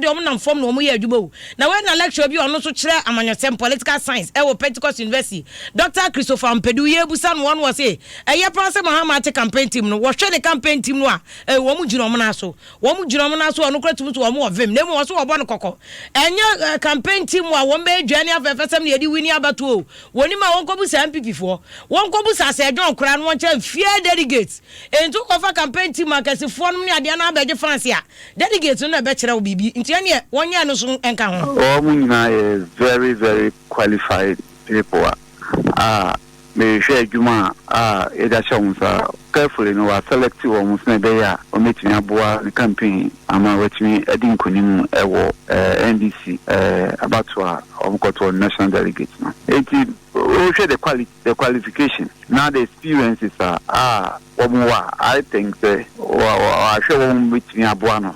deɛ wɔn nam fam na wɔn yɛ adwuma o. Na wei na lecturer bi a ɔno nso kyerɛ amanyɔsɛm, political science, ɛwɔ Pentecost University, Doctor Christopher Ampedu, yɛrebusa no, ɔno ɔse ɛyɛ paa sɛ Mahama ate campaign team no, wɔhwɛ ne campaign team no a, eh, wɔn gyina wɔn nan so. Wɔn gyina wɔn nan so a ɔno koraa tumi so wɔn wɔ vim. Na mmom ɔse wɔbɔ no kɔkɔ. Ɛnyɛ eh, campaign team a wɔn bɛyɛ dwa ne afɛɛfɛsɛm na yɛde wini abatoɔ o. Wɔnim a wɔnkɔbu saa NPP foɔ. Wɔnkɔbu saa Sir John koraa no wɔnkyerɛ mfeɛ delegates. Enti wokɔfa campaign team akɛsefoɔ nom ne adeɛ no abɛgye fans a, delegates no na ɛbɛkyerɛ wo biribi. Nti ɛneɛ wɔnyɛ no so nka ho. Wɔn nyinaa yɛ very very qualified people a a mehwɛ adwuma a yɛde ahyɛ wɔn nsa carefully no, wa select wɔn sɛ ɛbɛyɛ a wɔbɛtumi aboa ne campaign ama wɔatumi adi nkonim ɛwɔ NDC abato a wɔn kɔtɔ national delegate no. Eti wohwɛ the quality, the qualification na the experiences a wɔn wɔ a, I think sɛ wahwɛ wɔn bɛtumi aboa no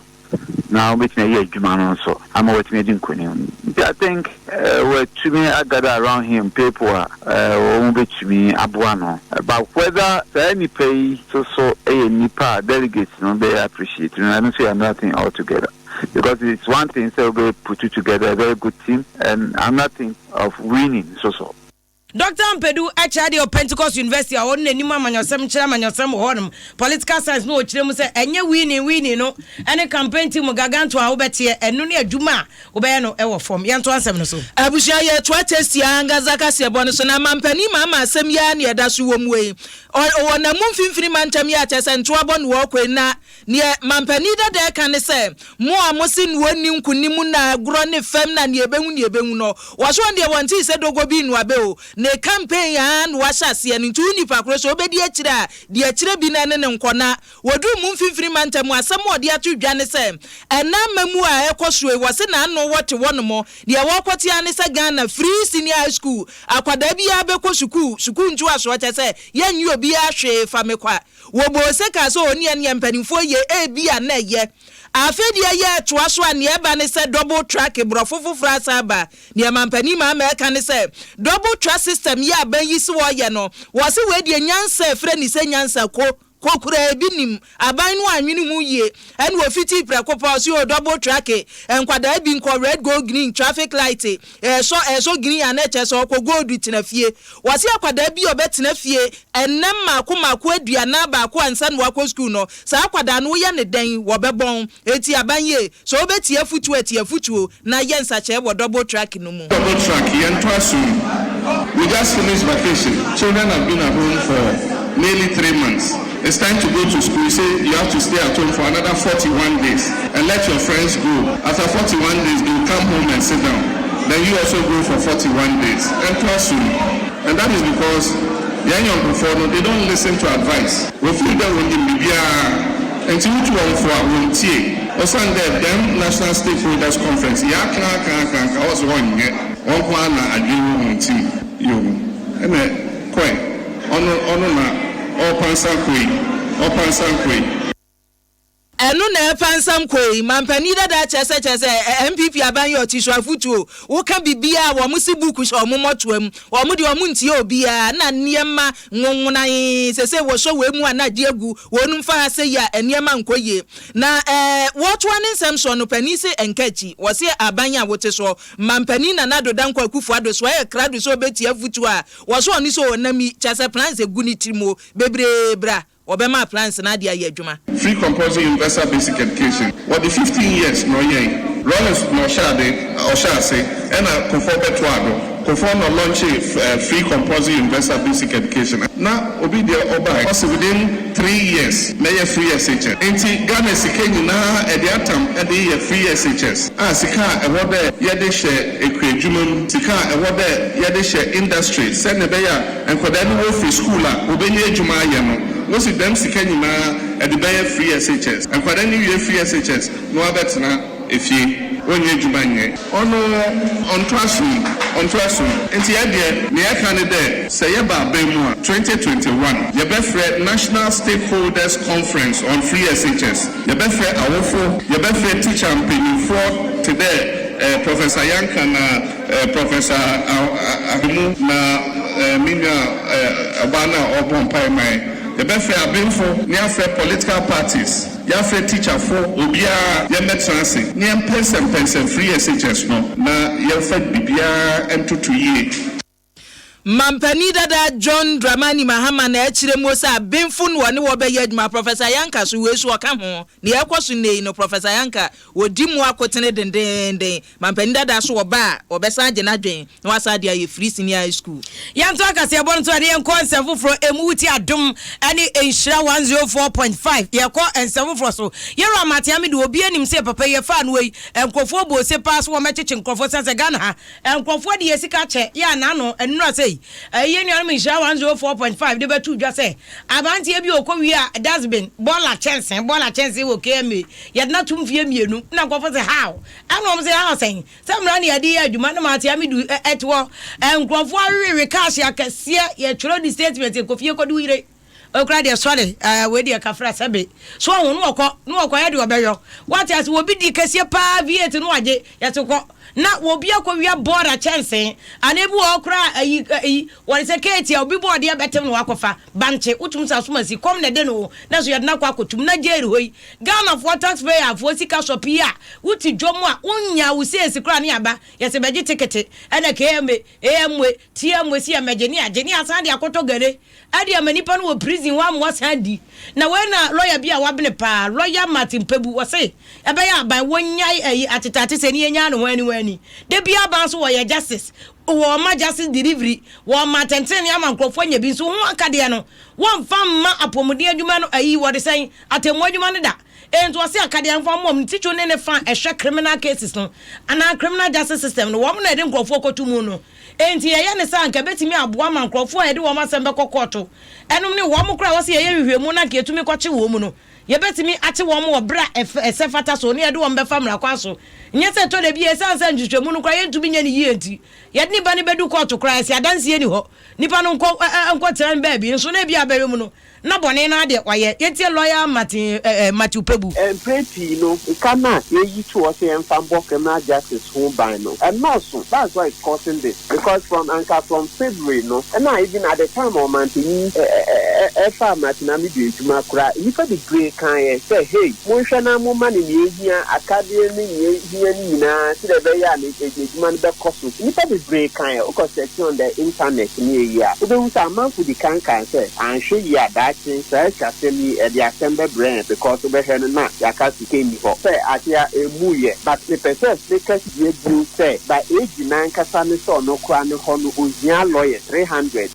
na wɔbɛtumi ayɛ adwuma no nso ama wɔatumi adi nkonim. Nti I think wɔatumi agather around him people a wɔn bɛtumi aboa no, but whether saa nipa yi so so yɛ nipa a delegates no bɛyɛ appreciate no, ɛno nso yɛ another thing altogether, because it's one thing sɛ wɔbɛ put together a very good team and another thing of winning so so. Dr Mpedu ɛkyerɛ deɛ Pentecost University a ɔno n'anim amanyɔsɛm kyerɛ amanyɔsɛm wɔ hɔnom, political science, na ɔkyerɛ mu sɛ ɛnyɛ winning winning no ɛne campaign team gaganto a wobɛteɛ, ɛno ne adwuma a wobɛyɛ no ɛwɔ fam. Yɛnto asɛm no so. Abusua, yɛtoa testi ankasa kaseɛbɔ no so na mampanin Mahama asɛm yi ara ne ɛda so wɔ mu yi. Ɔwɔ namu mfimfini mantam yi akyɛ sɛ ntoabɔ no wɔkɔ yi, na neɛ mampanin dada ɛka ne sɛ mo a mo se no ɔni nkonim na agorɔ ne fam na neɛ ɛbɛhu neɛ ɛbɛhu no, wɔso wɔn deɛ wɔn sɛ dogo bi nnuabe o ne campaign a na wahyɛ aseɛ no. Nti wo nipa koro so wobɛdi akyire a, deɛ akyire bi no ne ne nkɔ. Na wɔduru mu mfimfini mantam, asɛm a ɔde ato dwa ne sɛ ɛnam mamu a ɛkɔ so yi, wɔse n'ano wɔte hɔ nom, deɛ wɔkɔtea ne sɛ Ghana free senior high school, akwadaa biara bɛkɔ sukuu, sukuu ntoasoɔ, kyɛ sɛ yɛnyi obiara hwee fa me kwa. Wɔbɔ ose ka sɛ ɔni ɛneɛ mpanimfoɔ yɛ ebi a na ɛyɛ. Afei deɛ yɛ toa so a, neɛ ɛba ne sɛ double track, borɔfo foforɔ asa aba. Neɛ mampanin Mahama ɛka ne sɛ double track system yɛ aban yi si wɔyɛ no, wɔse wei deɛ nyansa efirɛ ne sɛ nyansa ko kokura ebi nim aban no anwene ho yie. Ɛna ofiti prɛko pa ɔsi o double track, nkwadaa bi nkɔ red go green traffic light, ɛsɔ ɛsɔ green a na ɛkyɛ sɛ ɔkɔ gold tena fie. Wɔsi akwadaa bi a ɔbɛtena fie ɛnam mako mako 41 ansa na wakɔ sukuu no, saa akwadaa no woyɛ ne dɛn, wɔbɛbɔn. Eti aban yie so wobɛtie afutuo, atie afutuo na yɛ nsakyerɛ wɔ double track no mu. Double track, yɛn to asom. We just finished vacation. Children have been at home for nearly 3 months. It's time to go to school. You say you have to stay at home for another 41 days and let your friends go. After 41 days, they will come home and sit down. Then you also go for 41 days. And plus soon. And that is because young young before no, they don't listen to advice. We feel that when you nti wotu wɔn fo a, wɔntie. Ɔsan dɛ dɛm National Stakeholders Conference yɛ aka aka aka aka, ɔsɛ wɔnyɛ wɔn ko ara na adwene wɔ wɔn tim yoo, ɛnɛ kɔɛ ɔno ɔno na ɔrepansa kɔ yi, ɔrepansa kɔ yi. Ɛno na ɛfa nsɛm kɔ yi. Mampanin dada kyerɛ sɛ NPP aban yɛ ɔte so afutuo, woka biribiara a wɔn si book hyɛ wɔn mmɔtoa mu, wɔn deɛ wɔn ntie obiara na nneɛma nwonwonan sese wɔsɔ wɔn mu a na agye agu wɔn mfa ha sɛ yi a nneɛma nkɔ yie. Na wɔtoa ne nsɛm soɔ no, panin se nka akyi, wɔse aban a wote soɔ, mampanin Nana Addo Dankwa Akufo Addo so ɛyɛ krado sɛ ɔbɛtie afutuo a wɔso ɔne sɛ ɔnam yi kyerɛ sɛ plans egu ne tirim o bebree bra, wɔbɛma plans na ade ayɛ adwuma. Free compulsory universal basic education, wɔde 15 years na ɔyɛn. Rawlings na ɔhyɛ ade ɔhyɛ ase, ɛna Kufuor bɛto ado. Kufuor na launch free compulsory universal basic education, na obi deɛ ɔbaa ɔsi within 3 years mɛyɛ free SHS. Nti Ghana sika nyinaa ɛde atam ɛde yɛ free SHS a, sika a ɛwɔ dɛ yɛde hyɛ ekura adwuma mu, sika a ɛwɔ dɛ yɛde hyɛ industry sɛnea ɛbɛyɛ a nkwadaa no wɔ free school a wɔbɛnya adwuma ayɛ no, wosi dɛm sika nyinaa ɛde bɛyɛ free SHS. Nkwadaa no wie free SHS na wabɛtena efie, wɔnyɛ adwuma nyɛ. Ɔno ɔnto asom, ɔnto asom. Nti yɛdeɛ nea ɛka ne dɛ sɛ yɛba aban mu a, 2021 yɛbɛfrɛ National Stakeholders Conference on free SHS. Yɛbɛfrɛ awofo, yɛbɛfrɛ teacher mpanyinfoɔ te dɛ Professor Yanka na Professor Ahemu na me nua ɔbaa no a ɔrebɔ mpae man. Yɛbɛfrɛ abenfo ne afrɛ political parties. Yɛafrɛ tikyafoɔ, obiara, yɛmmɛtena ase na yɛmpɛnsɛmpɛnsɛm free SHS no na yɛmfa biribiara ntoto yie. Mampanin dada John Dramani Mahama na ɛkyerɛ mu sɛ abenfo no wɔne wɔbɛyɛ adwuma. Professor Yankah so wei so ɔka ho. Nea ɛkɔ so nnɛ yi no, Professor Yankah wɔdi mu akotene dendenden. Mampanin dada so wɔba a, wɔbɛsan agye n'adwen na wasan de ayɛ free senior high school. Yɛnto akaseɛbɔ no so ɛne yɛnkɔ nsɛm foforɔ ɛmu. Wuti Adom ɛne Nhyira 104.5. Yɛkɔ nsɛm foforɔ so. Yɛwura Mateame de obi anim sɛ papa yɛfa no yi, nkurɔfoɔ bɔ ose paa so wɔmɛkyekye nkurɔfoɔ sɛ Ghana ha nkurɔfoɔ de yɛ sika kyɛ yɛ anano nnura sɛ yi. Ɛyɛ nuanom Nhyira 104.5 de bɛto dwa sɛ aberanteɛ bi ɔkɔ wie a dustbin, bɔɔla kyɛnse, bɔɔla kyɛnse wɔ KMA, yɛde no ato mfie 2 na nkurɔfoɔ sɛ how, ɛna wɔn sɛ how sɛn sɛ mmara ne yɛde yɛ adwuma na Mateame du ɛte hɔ, nkurɔfoɔ awewe cash akɛseɛ, yɛtwerɛ di statement nkɔfie kɔde wo yere okura deɛ sɔre ɛɛ wei deɛ kafra sɛbe so ɔho no wɔkɔ no wɔkɔ yɛ deɛ ɔbɛyɔ wate ase. Wɔbi di kɛseɛ paa V8 no wagye yɛte kɔ na wɔbi akɔwia bɔɔda kyɛnsee anaa ebi wɔ hɔ koraa ayi ayi wɔde sɛ keeti a obi bɔɔdeɛ bɛtem na wakɔfa bankye wotum sɛ asoma si kɔm na ɛde no na so yɛde no akɔ akɔtum na jail hɔ yi. Ghanafoɔ taxpayer foɔ sika sɔ pii a wote dwom a wonya wo seesi koraa ne aba yɛsɛ bɛgye ticket ɛna KMA AMA TMA si ɛmɛgye ne agye ne asan de akɔtɔ gare ɛde ama nipa no wɔ prison hɔ amoa san di. Na wei na lawyer bi a wabene paa, Lawyer Martin Kpebu, wɔse ɛbɛyɛ aban wɔnyae ayi atetate sɛ ne yɛnyaa ne ho ani ho ani da bi aban so wɔyɛ justice, wɔma justice delivery, wɔma atɛntene ama nkurɔfoɔ anya bi nso ho akadeɛ no wɔmfa mma apɔmuden adwuma no ayi wɔde sɛn atemmu adwuma no da. Nti wɔse akadeɛ mfa mmɔ mu titwo ne ne fa ɛhwɛ criminal cases no anaa criminal justice system no, wɔn na ɛde nkurɔfoɔ kɔto mu no. Enti yɛyɛ ne saa anka ɛbɛtumi aboa ma nkurɔfoɔ a yɛde wɔn asɛm bɛkɔ kɔɔto ɛnom ne wɔn koraa a wɔsɛ yɛyɛ nhwehwɛmu na anka yɛtumi kɔkye wɔn mu no, yɛbɛtumi akye wɔn wɔ berɛ a ɛsɛ fata so ne yɛde wɔn bɛfa mmara kwan so. Nyɛ sɛ ɛtɔ da bi a ɛsiane sɛ nhwehwɛmu no koraa yɛntumi nyɛ no yie nti, yɛde nipa no bɛdu kɔɔto koraa yɛsɛ adanseɛ ni hɔ, nipa no nkɔ nkɔtena ne baabi nso na ebi abɛyɛ mu no na bɔne no adeɛ wayɛ. Yɛtie Lawyer Martin Matthew Kpebu. Mprɛ pii no, sika no a yɛyi to hɔ sɛ yɛmfa mbɔ criminal justice ho ban no, ɛnnɔɔso. That's what is causing this, because from anka from February no, ɛna even at the time a ɔmanpanyin ɛfaa Martin Amidu adwuma koraa, nnipa bebree kaeɛ sɛ, hey, monhwɛ na momma no nea ehia, akadeɛ ne nea ehia no nyinaa sɛdeɛ ɛbɛyɛ a ne adwuma no bɛkɔ so. Nnipa bebree kaeɛ. Wokɔ search on the internet ne eyi a, wobɛhu sɛ amanfo di kan kae sɛ anhwɛ yie a daakye saa sikasɛm yi ɛde asɛm bɛbrɛ yɛn, because wobɛhwɛ no na yɛaka sika nni hɔ sɛ akyea ɛmmu yɛ. But mepɛ sɛ meka sie bio sɛ by AG nankasa ne sɛ ɔno koraa ne hɔ no ohia lawyer 300.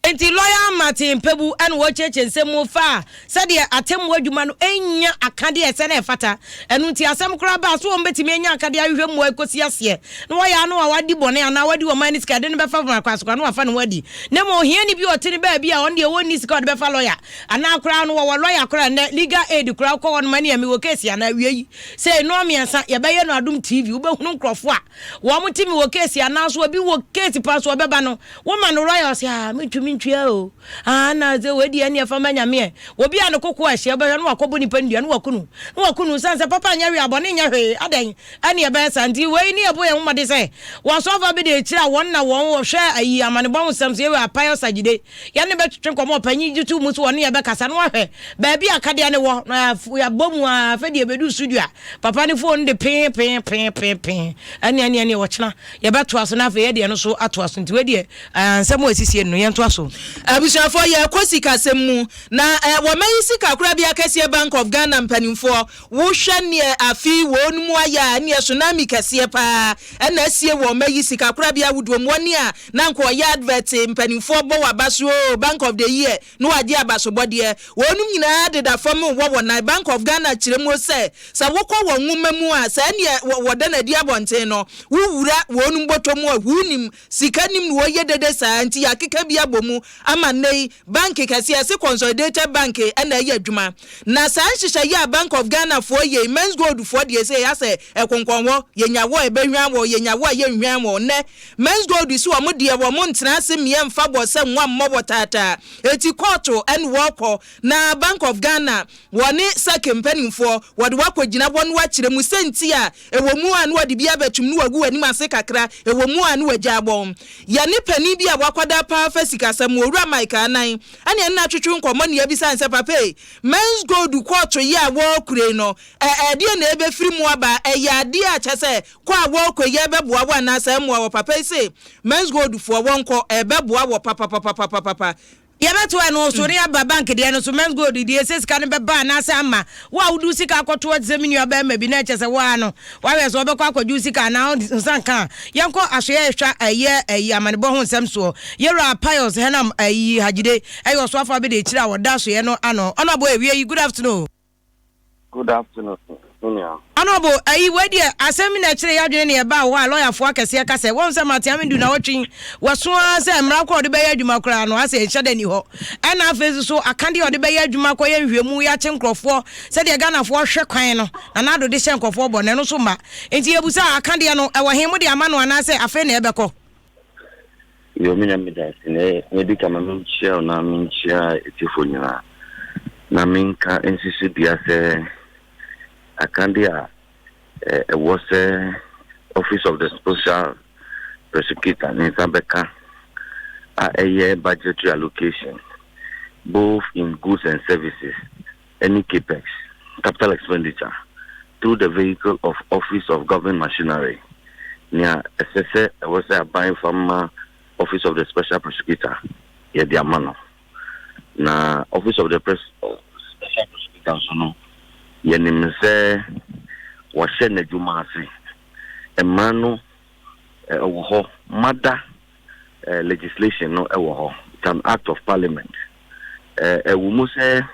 Nti Lawyer Martin Kpebu ɛna wɔkyerɛkyerɛ nsɛm mu fa sɛdeɛ atemmu adwuma no ɛnya akadeɛ ɛsɛ na ɛfata. Ɛno nti asɛm koraa baa so wɔn bɛtumi anya akadeɛ ahwehwɛ mu ɛkɔsi aseɛ na wɔyɛ ano a wadi bɔne anaa wadi ɔman ne sika ɛde no bɛfa fam akwasoka na wafa ne ho adi, na mmom ohiani bi ɔte ne baabi a ɔno deɛ wɔnni sika ɔde bɛfa lawyer anaa koraa no wɔwɔ lawyer koraa. Nnɛ legal aid koraa wokɔ hɔ no ma ne yɛ mewɔ case anaa awie yi sɛ ɛnoa 3 yɛbɛyɛ no Adom TV, wobɛhunu nkurɔfoɔ a wɔn te mewɔ case anaa so obi wɔ case pa so ɔbɛba no woma no lawyer ɔsɛ ah mentumi ntua o, ah na sɛ wɔadi ɛne ɛfa ma Nyameɛ. Obi a ne koko ahyia wobɛhwɛ no wakɔbɔ nipa nnua no wakunu na wakunu sane sɛ papa nyɛ hwee, abɔne nyɛ hwee adɛn ɛne ɛbɛyɛ saa. Nti wei ne yɛbɔ yɛn ho mmɔde sɛ wɔasɔfa bi de akyire a wɔn na wɔn wɔhwɛ ayi amanebɔ ho nsɛm so. Yɛwɛ apayɔ sagyide yɛne bɛtwetwe nkɔmmɔ, ɔpanyin gye to mu so wɔne yɛbɛkasa na wahwɛ baabi a kadeɛ ne wɔ na yɛabɔ mu a afɛ deɛ ɛbɛdu studio a papa ne phone de pee pee pee pee pee ɛne ɛne ɛne wɔkyena yɛbɛtoa so na afei yɛdeɛ no so atoa so. Nti wei deɛ nsɛm a ɛsisie no yɛntoa so. Abusuafoɔ, yɛrekɔ sikasɛm mu na wɔma yi sika korabea kɛseɛ Bank of Ghana mpanimfoɔ, wohwɛ neɛ afe wɔn mu ayɛ a, neɛ tsunami kɛseɛ paa ɛna asie wɔn ma yi sika korabea ahodoɔ mu. Wɔne a na nka ɔyɛ advert mpanimfoɔ bɔ waba so o, Bank of the Year na wagye abasobɔdeɛ, wɔnom nyinaa deda fam wɔ wɔn nan. Bank of Ghana kyerɛ mu sɛ sɛ wokɔ wɔn nwoma mu a, saa neɛ wɔda no adi abɔnten no, wowura wɔnom bɔtɔ mu a, hu sika nim na wɔyɛ dede saa. Nti yɛakeka bi abɔ mu ama nnɛ yi bank kɛseɛ ɛse Consolidated Bank ɛna ɛyɛ adwuma. Na saa nhyehyɛeɛ a Bank of Ghana foɔ yɛ, Menzgold foɔ deɛ sɛ yɛasɛ ɛkonkɔn hɔ, yɛnya wɔ ɛbɛhwan wɔ, yɛnya wɔ a yɛnhwan wɔ. Nnɛ Menzgold si wɔn deɛ wɔn ntena ase mmeɛ mfa bɔ sɛ nwa mmɔ wɔ taataa eti kɔɔto ɛne wɔkɔ na Bank of Ghana wɔne SEC mpanimfoɔ wɔde wakɔgyina hɔ no akyerɛ mu sɛ nti a ɛwɔ mu a na wɔde bi abɛtum na wagu w'anim ase kakra, ɛwɔ mu a na wagya abɔn. Yɛne panin bi a wakɔda paa fa sikasɛm kasa mu, Owura Mike Anan, ɛne ɛne no atwetwe nkɔmmɔ ne yɛabisa no sɛ, Papa ei, Menzgold kɔɔto yi a wɔrekura yi no, ɛ, ɛdeɛn na ɛbɛfiri mu aba? Ɛyɛ adeɛ a kyerɛ sɛ kɔ a wɔrekɔ yi ɛbɛboa wo anaasɛ ɛmmoa wɔ? Papa yi se, Menzgold foɔ wɔnkɔ, ɛbɛboa wɔ papapapapapapa. Yɛbɛto ɛno so ne aba bank deɛ no so. Menzgold deɛ, sɛ sika no bɛba anaasɛ ama wo a wode wo sika akɔto hɔ te sɛ me nua barima bi na ɛkyɛ sɛ wo ara no woahwɛ sɛ wɔbɛkɔ akɔgye wo sika anaa wo nsa nka a, yɛnkɔ asoɛeɛ hwɛ ɛyɛ ɛyi amanebɔ ho nsɛm soɔ. Yɛwura Pius Henam ɛyi Hajide ɛyɛ ɔsoafoɔ abɛdiakyire a ɔda asoɛeɛ no ano. Honourable awia yi, good afternoon. Good afternoon, me nua. Honourable, ayi wei deɛ asɛm bi na ɛkyere y'adwene ne ɛbaa wɔ hɔ a lɔyafoɔ akɛseɛ ka sɛ wɔn sɛ Martin Amidu na wɔtwe wɔso ara sɛ mmara kɔ a ɔde bɛyɛ adwuma koraa no asɛ nhyɛ da ni hɔ, ɛna afei nso so akadeɛ a ɔde bɛyɛ adwuma kɔyɛ nhwɛmu yɛakye nkorɔfoɔ sɛdeɛ Ghanafoɔ hwɛ kwan no na Nana Addo de hyɛ nkorɔfoɔ bɔ no ɛno nso mma. Nti yɛbusa a akadeɛ no ɛwɔ he, mode ama no anaasɛ afei na ɛbɛkɔ? Yo, me nua meda ase. Na nea edi kan ma menkyia wo na menkyia atiefo nyinaa. Na menka nsi so dua sɛ akande a ɛwɔ sɛ Office of the Special Prosecutor ne nsa bɛka a ɛyɛ budgetary allocation both in goods and services ɛne capex, capital expenditure, through the vehicle of Office of Government Machinery, nea ɛsɛ sɛ ɛwɔ sɛ aban fa ma Office of the Special Prosecutor, yɛde ama no. Na Office of the Pres Special Prosecutor nso no, yɛnim sɛ wɔahyɛ n'adwuma ase. Mmara no ɛwɔ hɔ, mada legislation no ɛwɔ hɔ. It's an act of parliament. Ɛwɔ mu sɛ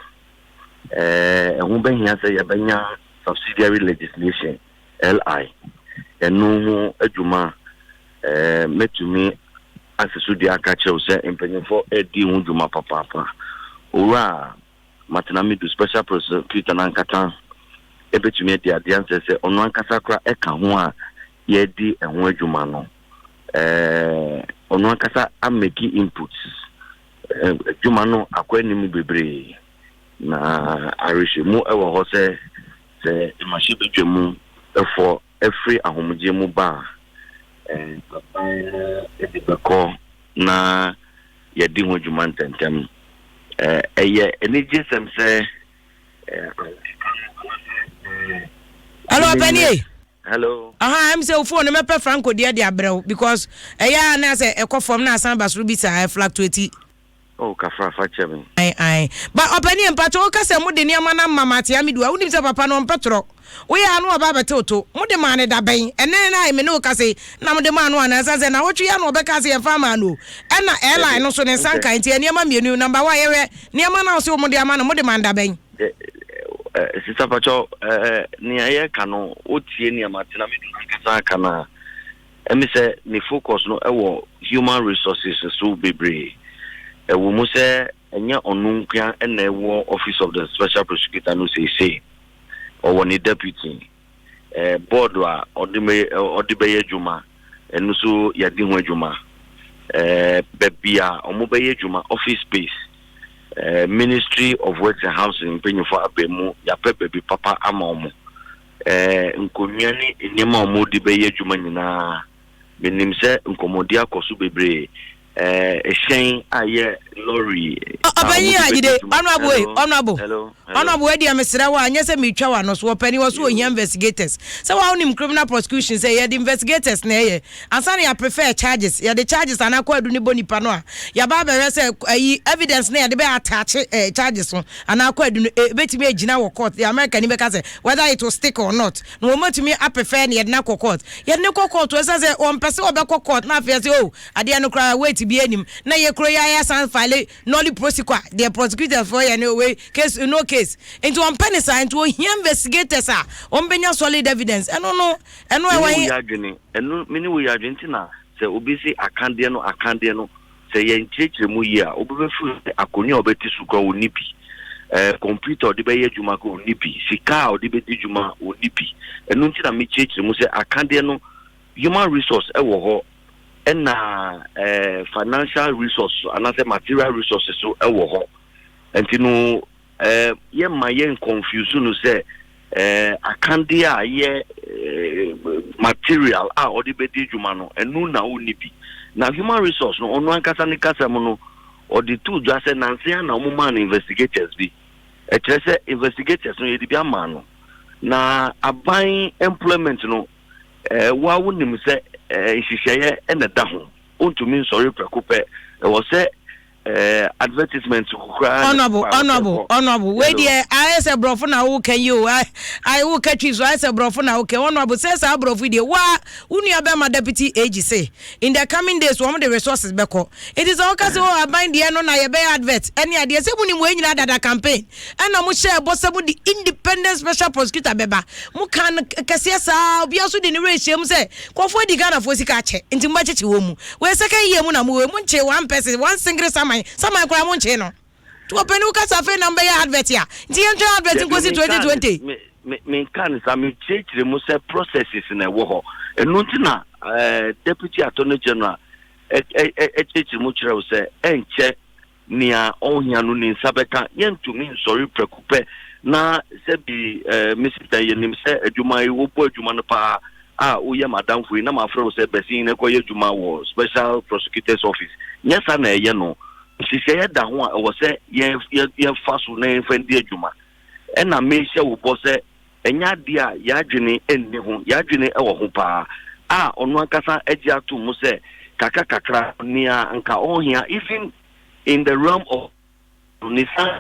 ɛho bɛhia sɛ yɛbɛnya subsidiary legislation, LI. Ɛno ho adwuma mɛtumi asi so dua aka kyerɛw sɛ mpanyinfoɔ ɛredi ho dwuma papaapa. Owura Martin Amidu, Special Prosecutor n'ankasa ɛbɛtumi adi adeɛ ansɛ sɛ ɔno ankasa kora ɛka ho a yɛredi ɛho adwuma no. Ɔno ankasa amake inputs. Adwuma no akɔ anim bebree na awerɛhyɛmu ɛwɔ hɔ sɛ sɛ mmarahyɛbadwa mu ɛfɔ ɛfiri ahomegye mu ba a, aban no de bɛkɔ na yɛde ho adwuma ntɛntɛm. Ɛyɛ anigye sɛm sɛ Hello, ɔpɛni. Hello. Aha, ɛm sɛ wo phone no mɛpɛ Franco deɛ de abrɛ wo because ɛyɛ a na sɛ ɛkɔ fam na asan ba soro bi saa, ɛfluctuate. Oh, kafra, fa kyɛ me. Ae ae. Ba ɔpɛni, mpakyɛ, woka sɛ mode nneɛma no ama Martin Amidu a, wonim sɛ papa no ɔmpɛ torɔ. Woyɛ a na ɔba abɛtew to. Mode maa no da bɛn? Ɛnnɛ na me ne wo kasa yi na mode maa no anaa? Ɛsiane sɛ nnawɔtwe yi ara na ɔbɛkaa sɛ yɛmfa mmaa no o. Ɛna airline no nso ne nsa nkae nti nneɛma mmienu yi, number one yɛhwɛ nneɛma no a wose mode ama no, mode maa no da bɛn? Sista pakyɛ, nea yɛka no, wotie nea Martin Amidu nankasa aka no a, ɛmi sɛ ne focus no ɛwɔ human resources so bebree. Ɛwɔ mu sɛ ɛnyɛ ɔno nkoa ɛna ɛwɔ Office of the Special Prosecutor no seesei. Ɔwɔ ne deputy, board a ɔde bɛyɛ ɔde bɛyɛ adwuma, ɛno nso yɛde ho adwuma. Baabi a wɔn bɛyɛ adwuma, office space, Ministry of Works and Housing mpanyinfoɔ aba mu, yɛapɛ baabi papa ama wɔn. Nkonnwa ne nneɛma a wɔde bɛyɛ adwuma nyinaa, menim sɛ nkɔmmɔdi akɔ so bebree. Ɛhyɛn a yɛ lorry a Ɔpanyin wɔde bɛdi Agyide, dwuma. Honourable Hello, honourable, hello, hello. Honourable, ɛdeɛ mesrɛ wo a, nyɛ sɛ meretwa w'ano so. Ɔpanyin wɔ so ohia Yo. investigators. Sɛ wa wonim criminal prosecution sɛ yɛde investigators na ɛyɛ ansa na yɛaprefer charges. Yɛde charges anaa kwaadu no bɔ nipa no a, yɛaba abɛhwɛ sɛ ayi evidence na yɛde bɛ attach charges no anaa kwaadu no ebetumi agyina wɔ court. The America ni bɛka sɛ whether it will stick or not. Na wɔn atumi aprefer na yɛde no akɔ court. Yɛde no kɔ court ɛsɛ sɛ wɔmpɛ sɛ wɔbɛkɔ court na afei sɛ oh, adeɛ no koraa weight bi anim na yɛ kuro yɛ ayɛ asan file nolle prosequi, deɛ prosecutors foɔ yɛ no wei case no case, nti wɔmpɛ ne saa, nti ohia investigators a wɔn bɛnya solid evidence. Ɛno no ɛno Me ne ɛwɔ wo he? yɛ adwene, ɛno me ne wo yɛ adwene nti na sɛ obi se akadeɛ no akadeɛ no, sɛ yɛnkyerɛkyerɛ mu yie a, obi bɛfiri sɛ akonnwa a ɔbɛte so koraa ɔnni bi, computer a ɔde bɛyɛ adwuma koraa ɔnni bi, sika a ɔde bɛdi dwuma ɔnni bi. Ɛno nti na mekyerɛkyerɛ mu sɛ akadeɛ no, human resource ɛwɔ hɔ, ɛna financial resource anaasɛ material resources so ɛwɔ hɔ. Nti no yɛmma yɛn confuse no sɛ akadeɛ a yɛ material a ɔde bɛdi dwuma no, ɛno na ɔnni bi. Na human resource no, ɔno ankasa ne kasa mu no, Ɔde too dwa sɛ nansa yi ara na wɔmaa no investigators bi. Ɛkyerɛ sɛ investigators no yɛde bi ama no. Na aban employment no, eh, wo a wonim sɛ eh, nhyehyɛeɛ na ɛda ho. Wontumi nsɔre prɛko pɛ. Ɛwɔ sɛ eh, advertisement koraa. Honorable, honorable, honorable. Wei deɛ ayɛ sɛ borɔfo na woka yi o. Ayɛ woka twi so ayɛ sɛ borɔfo na woka. Honorable, sɛ saa borɔfo yi deɛ wa wo nua bɛma deputy AG se in the coming days wɔn de resources bɛkɔ. Nti sɛ woka sɛ oh aban deɛ no na yɛbɛyɛ advert ɛne adeɛ sɛ munim wei nyinaa dada campaign ɛna mo hyɛɛ bɔ sɛ mode independent special prosecutor bɛba. Mo kaa no kɛseɛ saa obiara nso de ne werɛ hyɛɛ mu sɛ nkurɔfoɔ adi Ghanafoɔ sika akyɛ nti mobɛkyekye wɔn mu. Wei second year mu na mowɔ yi monkyee one person one single saman saman koraa monkyee no. Nti ɔpɛni wo kasa afei na mobɛyɛ advert a nti yɛntwɛn advert nkosi 2020. Menka no saa, mekyerɛkyerɛ mu sɛ processes na ɛwɔ hɔ. Ɛno nti na eh, Deputy Attorney General kyerɛkyerɛ mu kyerɛ wo sɛ ɛnkyɛ nea ɔhia no ne nsa bɛka. Yɛntumi nsɔre prɛko pɛ na sɛbi eh, me sista yɛnim sɛ adwuma yi wobɔ adwuma no paa a woyɛ m'adamfo yi na mafrɛ wo sɛ bɛsen na kɔyɛ adwuma wɔ Special Prosecutors Office. Nyɛ saa na ɛyɛ no. Nhyehyɛeɛ da ho a ɛwɔ sɛ yɛfa so na yɛmfa ndi adwuma. Ɛna mehyɛ wo bɔ sɛ ɛnyɛ adeɛ a yɛn adwene nni ho, yɛn adwene wɔ ho paa, a ɔno ankasa agye atom mu sɛ kakra kakra nea anka ɔhia even in the realm of ne sa.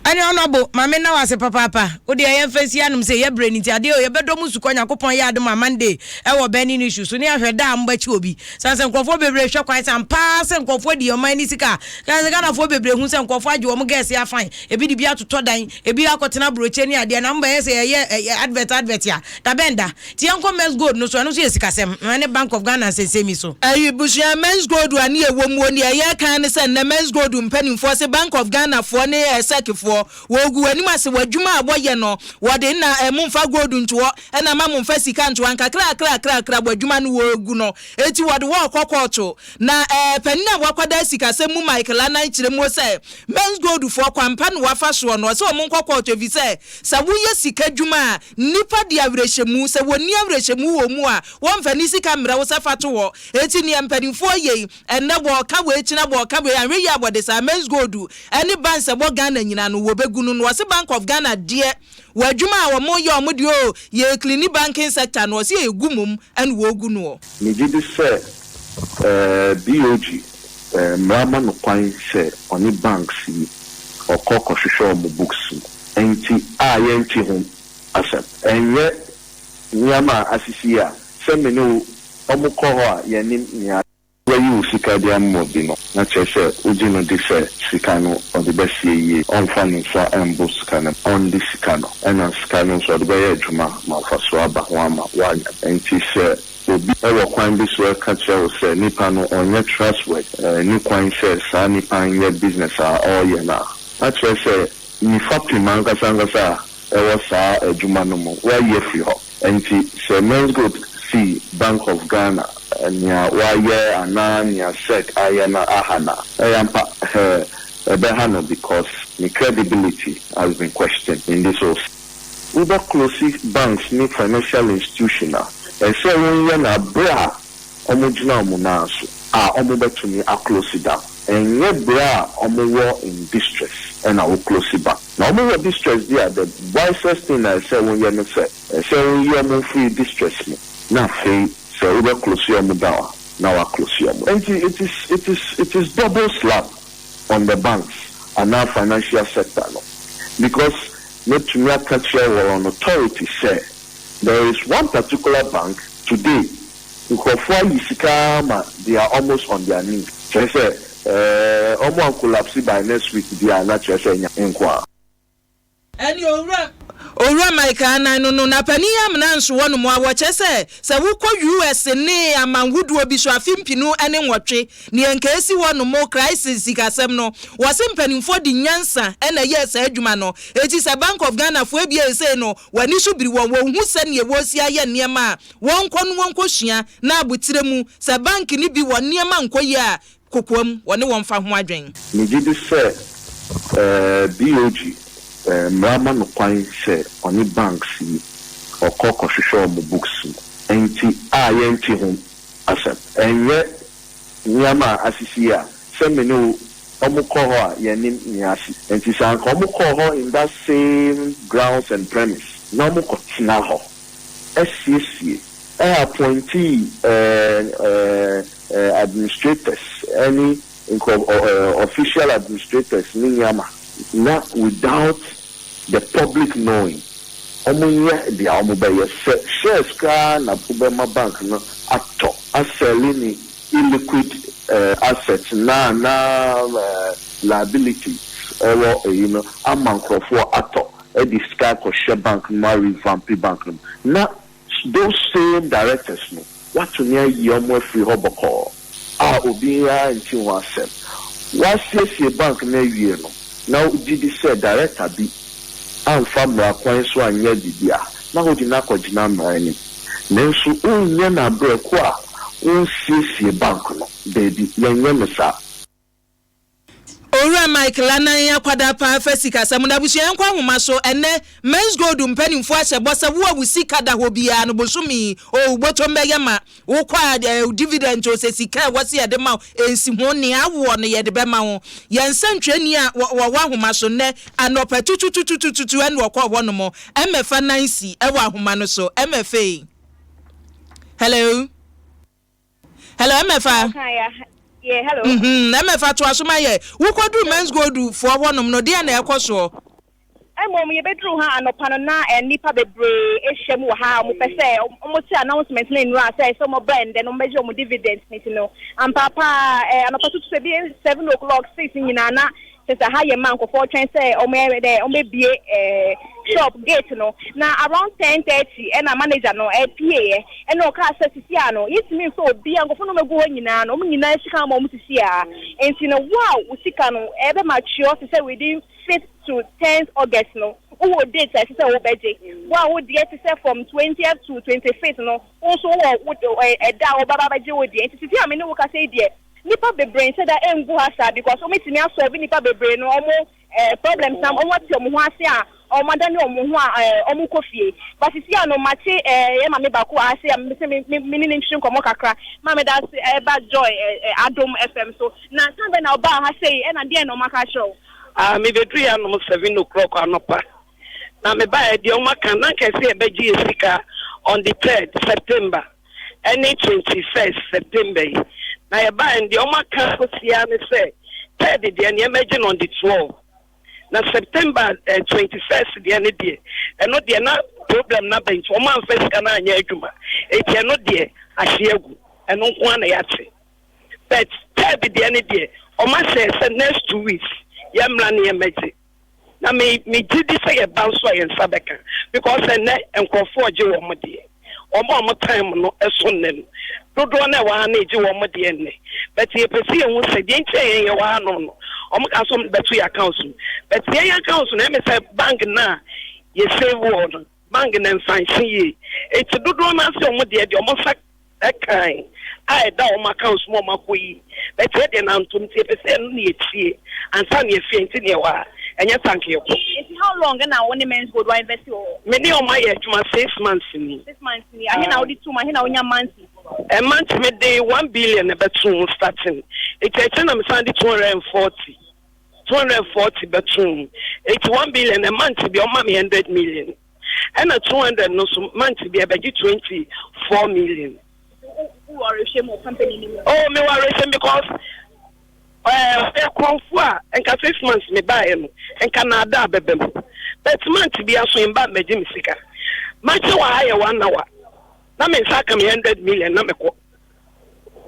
Ɛne Honourable, ma me nna wo ase papaapa. Wo deɛ yɛmfa nsi anom sɛ yɛbrɛ no nti adeɛ o yɛbɛdɔ mo sukɔ Nyankopɔn yɛ adom a Monday ɛwɔ burning issue so ne ahwɛ da a mobɛkye obi. Sane sɛ nkurɔfoɔ bebree hwɛ kwan sɛ ampa ara sɛ nkurɔfoɔ adi ɔman no sika a, sane sɛ Ghanafoɔ bebree hu sɛ nkurɔfoɔ agye wɔn gɛɛse afan, ebi de bi atotɔ dan, ebi akɔtena aburokyire ne adeɛ, na mobɛyɛ sɛ yɛyɛ advert advert a, da bɛn da? Nti yɛnkɔ Menzgold no so, ɛno nso yɛ sikasɛm, ɛne Bank of Ghana nsɛnsɛm yi so. Abusua, Menzgold a ne yɛwɔ mu o, nea yɛreka ne sɛ nnɛ Menzgold mpanimfoɔ se Bank of Ghana foɔ ne sec foɔ, wɔregu wɔn anim ase wɔ adwuma a wɔyɛ no, wɔde nna momfa gold nto hɔ, ɛna mma momfa sika nto hɔ, nkakrankrakrakra wɔ adwuma no wɔregu no, enti wɔde wɔn rekɔ kɔɔto. Na panin a wakwadaa sikasɛm mu Michael Annan kyerɛ mu sɛ Menzgold foɔ kwan pa na wɔafa soɔ no, ɔse wɔn nkɔ kɔɔto efisɛ sɛ woyɛ sika adwuma a, nnipa de awerɛhyɛmu, sɛ wɔnni awerɛhyɛmu wɔ mu a, wɔmfa ne sika mmrɛ wo sɛ fa to hɔ. Enti nea mpanimfoɔ yɛ yi, ɛnnɛ wɔreka wei, kyena wɔreka wei, anhwɛ yie a wɔde saa Menzgold ne banks a ɛwɔ Ghana nyinaa no wɔbɛgu no. Na ɔse Bank of Ghana deɛ wɔ adwuma a wɔyɛ wɔn deɛ oo, yɛ cleani banking sector no, ɔse ɛgu mmom na wɔregu noɔ. Megye di sɛ BOG mmara ma no kwan sɛ ɔne banks yi ɔkɔ kɔhwehwɛ wɔn books mu. Nti a yɛnte ho asɛm. Ɛnyɛ nneɛma a asisi yi a sɛ me ne wo wɔkɔ hɔ a yɛnnim nea. Wayi wo sika de ama obi no, na kyerɛ sɛ wogye no di sɛ sika no ɔde bɛsie yie, ɔmfa ne nsa mbo sika no, ɔndi sika no, ɛna sika no nso ɔde bɛyɛ adwuma ma mfasoɔ aba ho ama woanya. Nti sɛ obi wɔ kwan bi so ɛka kyerɛ wo sɛ nipa no ɔnyɛ trustworthy, ɛnni kwan sɛ saa nipa nyɛ business a ɔreyɛ no a, na kyerɛ sɛ ne fapem ankasa ankasa a ɛwɔ saa adwuma no mu, woayi afiri hɔ. Enti sɛ Menzgold si Bank of Ghana nea wayɛ anaa nea sec ayɛ no aha no a, ɛyɛ ampa ɛbɛha no because ne credibility has been questioned in this whole. Wobɛ close banks ne financial institution a, ɛnsɛ wonyɛ no aberɛ a ɔmo gyina ɔmo nan so a ɔmo bɛtumi a close down. Ɛnyɛ berɛ a ɔmo wɔ in distress ɛna wo close bank. Na ɔmo wɔ distress deɛ a the wisest thing a ɛsɛ wonyɛ ne sɛ, ɛsɛ woyi ɔmo firi distress mu na afei sɛ wobɛ close ɔmo down a na wa close ɔmo. Ɛnti it is it is it is double slap on the banks anaa financial sector no because mɛtumi aka kyerɛ wɔ on authority sɛ there is one particular bank today nkurɔfoɔ ayi sika ara ma they are almost on their knees kyerɛ sɛ ɛɛ wɔn an collapse by next week deɛ a na kyerɛ sɛ nya nko ara. Ɛne Owura Owura Mike Anan no no na panin amena nso wɔ nom a wɔkyerɛ sɛ sɛ wokɔ US ne aman hodoɔ bi so afe mpinu ne nwɔtwe neɛ nka ɛsi hɔ nom crisis sikasɛm no wɔse mpanimfoɔ de nyansa na ɛyɛɛ saa adwuma no enti sɛ Bank of Ghana foɔ ebia ɛsei no wɔani so biri wɔn wɔnhu sɛdeɛ wɔresi ayɛ nneɛma a wɔnkɔ no wɔnkɔsua na aboterɛ mu sɛ bank no bi wɔ nneɛma nkɔ yie a kokoam wɔne wɔn fa ho adwen. Megye di sɛ BOG mmara ma no kwan sɛ ɔne banks yi ɔkɔ kɔhwehwɛ wɔn books mu. Nti a yɛnte ho asɛm. Ɛnyɛ. nneɛma a asisi yi a, sɛ me ne wo wɔn kɔ hɔ a yɛnnim nea asi. Nti sɛ anka wɔn kɔɔ hɔ in that same grounds and premise na wɔn kɔ tena hɔ asiesie, ɛ appointee ɛɛ ɛɛ administrators ɛne nkurɔ ɔ official administrators ne nneɛma na without the public knowing wɔn nyɛ deɛ wɔn bɛyɛ, sɛ shares koraa na wobɛma bank no atɔ asɛle ne illiquid assets na liabilities ɛwɔ ɛyi no ama nkurɔfoɔ atɔ, ɛde sika akɔhyɛ bank no mu, arevamp bank no mu, na those same directors no watumi ayi wɔn afiri hɔ bɔkɔɔ a obiara nti ho asɛm. Wasiesie bank no awie no na gye di sɛ director bi amfa mmara kwan so anyɛ biribi a, na wode no akɔgyina mmara anim. Nanso wonyɛ no aberɛko a wonsiesie bank no baabi, yɛnyɛ no saa. Owura Mike Lanan akwadaa paa fɛ sikasɛm na abusua. Yɛn nkɔ ahoma so. Ɛnɛ Menzgold mpanimfoɔ ahyɛ bɔ sɛ wo a wo sika da hɔ biara no, bosomi o bɔtɔm bɛyɛ ma wokɔ a dividend o, sɛ sika a wɔsi yɛde ma wo nsi ho nea awoɔ no yɛde bɛma wo. Yɛn nsɛntwerɛni a wɔwɔ ahoma so nnɛ anɔpɛ tutututututu ɛna ɔkɔ hɔ nom ɛmɛfa Nancy ɛwɔ ahoma no so. Ɛmɛfɛ, hello, hello, ɛmɛfa. Yeah, hello. Ɛmɛfa to aso ma yɛ. Wokɔduru Menzgold foɔ hɔnom no, deɛ na ɛkɔ soɔ? Mmom yɛbɛduru ha anɔpa no na nnipa bebree ahyia mu wɔ ha a wɔpɛ sɛ wɔte announcement no nnura sɛ wɔbrɛ ndɛ no wɔbɛgye wɔn dividend ne ti no ampaapaa. Anɔpa tutu sɛ bi 7 o'clock, 6 nyinaa na kyɛ sɛ ha yɛ ma nkɔfoɔ twɛn sɛ wɔn dɛ wɔbɛbie shop gate no, na around 10:30 ɛna manager no ɛpie yɛ, ɛna ɔkaa sɛ sisi a no yɛtumi nfa obi a nkɔfoɔ no mɛgu hɔ nyinaa no, wɔn nyinaa sika ama wɔn sisi a. Nti no wo a wo sika no ɛbɛma twɛ te sɛ within 5th to 10th August no, wowɔ date a ɛsɛ sɛ wobɛgye. Wo a wo deɛ te sɛ from 20th to 25th no, wo nso wowɔ wo ɛda a wobɛba bɛgye wo deɛ. Nti sisi a me ne wo kasa yi deɛ, nipa bebree nhyɛ da ngu ha saa because wɔn tumi asɔre nipa bebree no wɔn problems na wɔn ate wɔn ho ase a wɔn adane wɔn ho a wɔn kɔ fie. But sisi a no mate yɛ maame baako wɔ ase a mese me ne ne ntwi nkɔmɔ kakra. Maame da ase ɛba Joy Adom FM so. Na san bɛ na ɔbaa ha sei, ɛna deɛ na ɔmo aka akyerɛ wo? Ah, mebɛduru yɛ anom 7 o'clock anɔpa na mebaeɛ deɛ, ɔmo aka na nka ɛsɛ yɛbɛgye yɛ sika on the 3rd September ɛne 21st September yi, na yɛbaeɛ deɛ, ɔmo aka kɔsia ne sɛ third deɛ ne yɛmɛgye no on the 12, na September 21st deɛ ne deɛ, ɛno deɛ na problem na bɛn nti ɔmo amfa sika no anyɛ adwuma, eti ɛno deɛ ahye agu. Ɛno nko ara na yɛate, but third deɛ ne deɛ, ɔmo ahyɛ sɛ next 2 weeks yɛmmra ne yɛmmɛgye. Na me me gye di sɛ yɛba nso a yɛn nsa bɛka because ɛnɛ nkurɔfoɔ gye wɔn deɛ, wɔn a wɔn time no ɛso nnɛ no dodoɔ no a ɛwɔ ha no egye wɔn deɛ nnɛ. But yɛpɛ sɛ yɛn ho sɛ deɛ nti a yɛn yɛ wɔ ha no, wɔn ka so bɛto yɛ account mu, but yɛn yɛ account no ɛmɛ sɛ bank na yɛ save wɔ no, bank na nfansi yie, eti dodoɔ no ase wɔn deɛ deɛ wɔn nsa ɛkan a ɛda wɔn account mu wɔn akɔ yi, but yɛ deɛ nantom, nti yɛpɛ sɛ ɛno ne yɛtie ansa ne yɛfie. Nti neɛ wɔ ha ɛnyɛ tank yɛkɔ. Nti how long na wo ne Menzgold wa invest wɔ hɔ? Me ne ɔmo ayɛ adwuma 6 months ni. 6 months ni. Ahe na wode tum? Ahe na wonya monthly? A month me de 1 billion ɛbɛto mu starting, eti ɛkyɛ na me san de 240, 240 bɛto mu. Eti 1 billion a month bi ɔma me 100 million, ɛna 200 no so month bi ɛbɛgye 24 million. Wowɔ awerɛhyɛ mu wɔ company no mu? Oh, me wɔ awerɛhyɛ because ɛɛ kɔnfo a nka 6 months me baeɛ no nka naada abɛbɛ mu, but month bi aso yɛn ba mbɛgye me sika. Makyɛ wɔ ha yɛ one hour na me nsa aka me 100 million na mekɔ.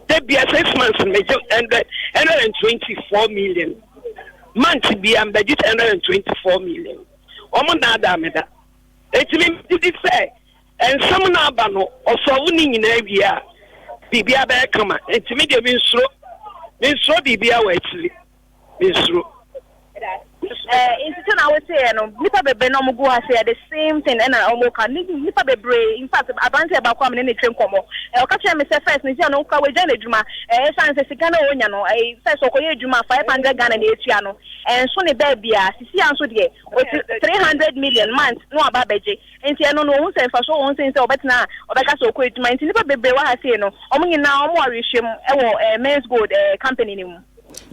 De bia 6 months megye 124 million, month bia mbɛgye 124 million. Wɔn naadaa me da, eti mi didi sɛ nsɛm no aba no ɔsɔfo ne nyinaa wie a, biribiara bɛyɛ kama. Nti mi deɛ mi nsuro, mi nsuro biribiara wɔ akyiri, mi nsuro. Eh, nti sɛ na woteɛ no, nnipa bebree na wɔgu ha sɛ the same thing ɛna wɔn ka. Nnipa bebree, in fact, aberanteɛ baako a me ne ne twe nkɔmmɔ, eh, ɔka kyerɛ me sɛ first ne sɛ ɔno koraa wagya n'adwuma, eh, ɛsiane sɛ sika no a ɔnya no, eh, first ɔkɔyɛ adwuma 500 Ghana na ɛtua no, ɛnso ne baabi a, sisi a nso deɛ, ɔti 300 million month na waba abɛgye. Nti ɛno no, ɔhu sɛ mfasoɔ wɔ ho sen sɛ ɔbɛtena a ɔbɛka sɛ ɔkɔ adwuma. Nti nnipa bebree wɔ ha sei no, wɔn nyinaa wɔn wɔ awerɛhyɛmu wɔ eh, Menzgold eh, company no mu.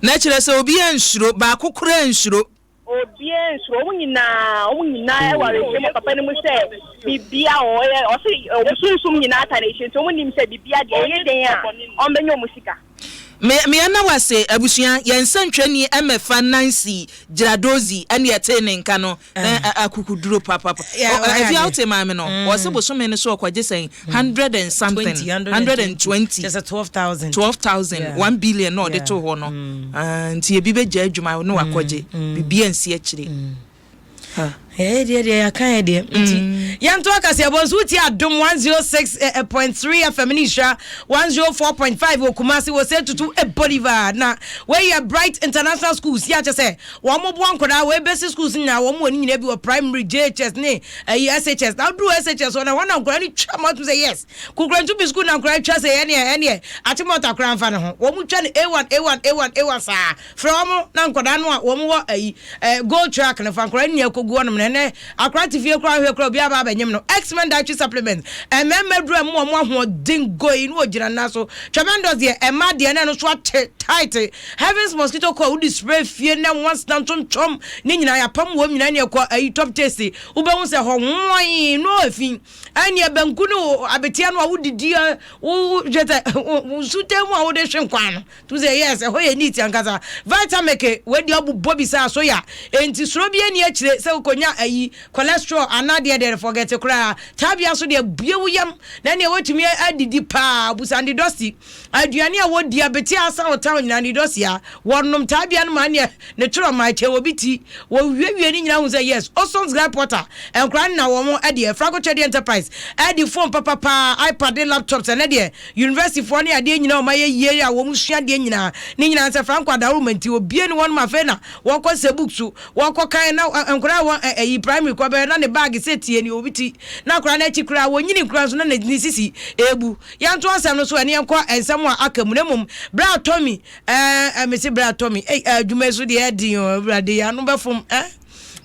Na kyerɛ sɛ obiara nsuro, baako koraa nsuro. Obiara nsuro, wɔn nyinaa, wɔn nyinaa wɔ awerɛhyɛmu wɔ papa no mu sɛ biribiara a ɔyɛ, ɔse wɔn sunsum nyinaa ta n'akyi, nti wɔn nim sɛ biribiara deɛ ɛyɛ den a, wɔbɛnya wɔn sika. Me me na wase abusua yɛn nsɛntwerɛni ɛmɛfa Nancy Gyiradozi ɛne ɛtee ne nka no na akukuduro papapa ɛfi a wote maame no wɔse bosome no so ɔkɔgye sɛn hundred and something 120, 12,000, 12,000, 1 billion na ɔde to hɔ no. Nti ebi bɛgya adwuma na wakɔgye biribi ansi akyire. Ɛyɛ deɛ yɛaka yɛ deɛ nti yɛnto akaseɛbɔ nso. Wotie Adom 106.3 FM ne Nhyira 104.5 wɔ Kumase wɔ sɛ tutu Bolivar. Na wɔyɛ Bright International Schools yɛ akyɛ sɛ wɔn mo boa nkɔdaa wɔ basic schools nyinaa. Wɔn wɔ ne nyinaa bi wɔ primary, JHS ne ɛyi SHS. Na woduru SHS hɔ na wɔn na nkɔdaa no twa mu atum sɛ yes, Kukurantu bi school na nkɔdaa twa sɛ ɛneɛ Achimota koraa mfa ne ho. Wɔn mo twa no A1 A1 A1 A1 saa. Frɛ wɔn na nkɔdaa no a wɔn wɔ ayi gold track no fa nkɔdaa no nyinaa kɔgu hɔnom. Na ɛnɛ akora te fie koraa hwɛ koraa obi aba abɛnyem no. X-Men dietary supplement, mmarima duru a mu wɔn ahoɔden goi na wɔgyina nna so. Tremendous deɛ ɛma deɛ na ɛno so ate tight. Heavens mosquito coil, wode spray fie na nwansena ntontom ne nyinaa yɛapam wɔm nyinaa ne ɛkɔ ayi. Top Taste, wobɛhu sɛ hɔ nwan no efi ɛne banku ne abeteɛ no a wodidi wo hwɛ sɛ nsutan mu a wode hwe nkwan no tu sɛ yes, ɛhɔ yɛ neat ankasa. Vitamilk wadi abobɔ bi saa soya, enti soro bi ani akyire sɛ wokɔnya ayi cholesterol anaa deɛ forget koraa. Taabea so deɛ bue wo yam na neɛ wɔtumi adidi paa. Busande dɔsi aduane a wɔdi abete asa wo town nyinaa ne dɔsi a wɔnom taabea no ma neɛ ne twerɛ ma kyɛ wɔ bi ti wɔwiewie ne nyinaa hu sɛ yes. Osons Gripe Water, nkora nna wɔn ɛdeɛ. Franco Trading Enterprise ɛde phone papapaa, iPad ne laptops. Ɛnɛ deɛ university foɔ ne adeɛ nyinaa wɔn ayɛ yie a wɔn sua adeɛ nyinaa ne nyinaa sɛ Franco adaworo nti obie ne wɔn ma. Afei na wɔkɔ sɛ book so wɔkɔ kan na nkora wɔn ɛyi primary kɔ bɛyɛ na ne bag sɛ tie ne obi ti na akora n'akyi koraa wɔnyini nkora nso na ne sisi ebu. Yɛnto asɛm no so ɛne yɛnkɔ nsɛm a aka mu. Na mmom bere a Tɔmi ɛɛ mesi bere a Tɔmi ɛy adwuma yi so deɛ ɛdi o, Awurade yɛn ano bɛfom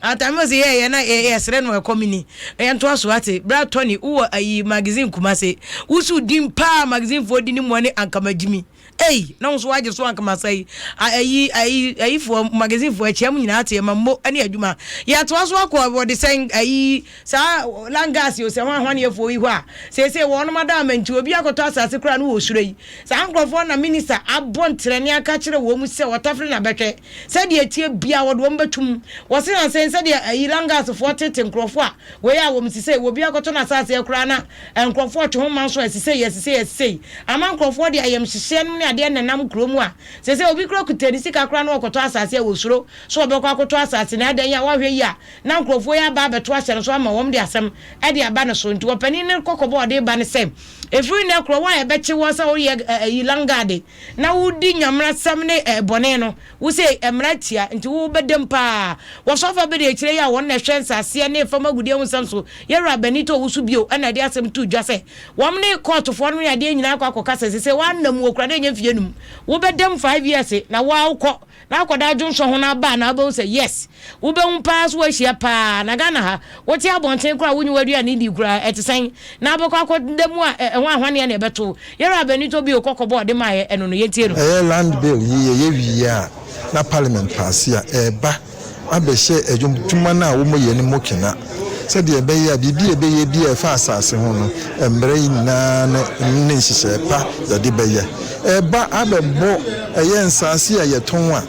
atame sɛ yɛyɛ na yɛsrɛ no ɛkɔm ni. Yɛntoa so ate. Bra Tony, wowɔ ayi magazine Kumase, wosu din paa magazine foɔ di ne mua ne ankamagyimi ei na wo nso wagye so ankamasa yi ayi ayi ayifoɔ magazine foɔ akyia mu nyinaa ate ɛma mmo ne adwuma. Yɛatoa so akɔ wɔde sɛn ayi saa langas o sɛ ho ahwaneɛfoɔ yi hɔ a seesei wɔnom ada ama nti obi akɔtɔ asase koraa no wɔ suro yi. Saa nkurɔfoɔ na minister abɔ ntrɛne aka kyerɛ wɔn mu sɛ wɔtafere na bɛhwɛ sɛdeɛ tie bia wɔde wɔn bɛtum. Wɔse na sɛn sɛdeɛ ayi langasfoɔ tete nkurɔfoɔ a wɔyɛ a wɔn sisei wɔbi akɔtɔ no asase koraa na nkurɔfoɔ twe ho ma nso asisei asisei asisei ama nkurɔfoɔ de ayamhyehyeɛ nom ne adeɛ nenam kuro mu a sɛsɛ obi kura kuta ne sika koraa na wɔkɔtɔ asase a wɔsuro so wɔbɛkɔ akɔtɔ asase na adan yi a wɔahwɛ yi a na nkurɔfoɔ yi aba abɛto ahyɛ no so ama wɔn de asɛm de aba no so. Nti wɔpanin ne kɔkɔbɔ a ɔde ba ne sɛ ɛfiri nnɛ korɔ wɔn a yɛbɛkye wɔn sɛ woyɛ ayi landguard na wodi nyamrasɛm ne bɔne no wo sɛ mmara tia nti wobɛdam paa. Wɔsɔfo bɛde akyire yi a wɔn na ɛhwɛ nsaseɛ ne fam agudeɛ ho nsɛm so, yɛwura Benito Owusu bio ɛna ɛde asɛm to dwa sɛ wɔn ne kɔɔtofoɔ no ne adeɛ nyinaa akɔ akɔka sɛ sɛ wɔanam wɔ kura dɛ nyɛ mfie num wobɛdam 5 years na woakɔ na akɔda adwonsɔ ho no aba na wobɛhu sɛ yes, wobɛhu paa so woahyia paa. Na Ghana ha wote abɔnten koraa wonyi w'aduane di koraa ɛte sɛn na abɛkɔ akɔda mu a ɛho ahwaneɛ na ɛbɛto. Yɛwura Benito bio kɔkɔbɔ ɔde maayɛ ɛno no, yɛntie no. Ɛyɛ land bill yi yɛyɛ wie a na parliament pass a ɛreba abɛhyɛ adwuma no a wɔyɛ no mu kena sɛdeɛ ɛbɛyɛ a biribi a ɛbɛyɛ bi a ɛfa asase ho no, mmerɛ yi nyinaa ne nhyehyɛe pa yɛde bɛyɛ. Ɛba abɛbɔ ɛyɛ nsase a yɛtɔn a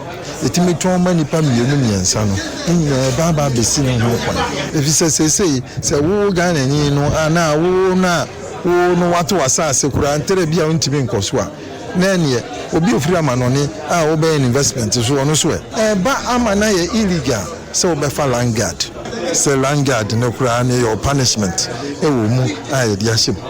yɛtumi tɔn ma nnipa mmienu mmiɛnsa no ne nyinaa ɛba aba abɛsi ne ho kwan, ɛfiri sɛ seesei sɛ wo Ghanani no anaa wo no a wo no wato w'asase koraa ntrɛ bi a wontumi nkɔ so a na ɛneɛ obi ofiri amanɔne a wobɛyɛ no investment so ɔno so ɛba ama na yɛ illegal sɛ wobɛfa land guard, sɛ land guard no koraa no yɛ punishment ɛwɔ mu a yɛde ahyɛ mu.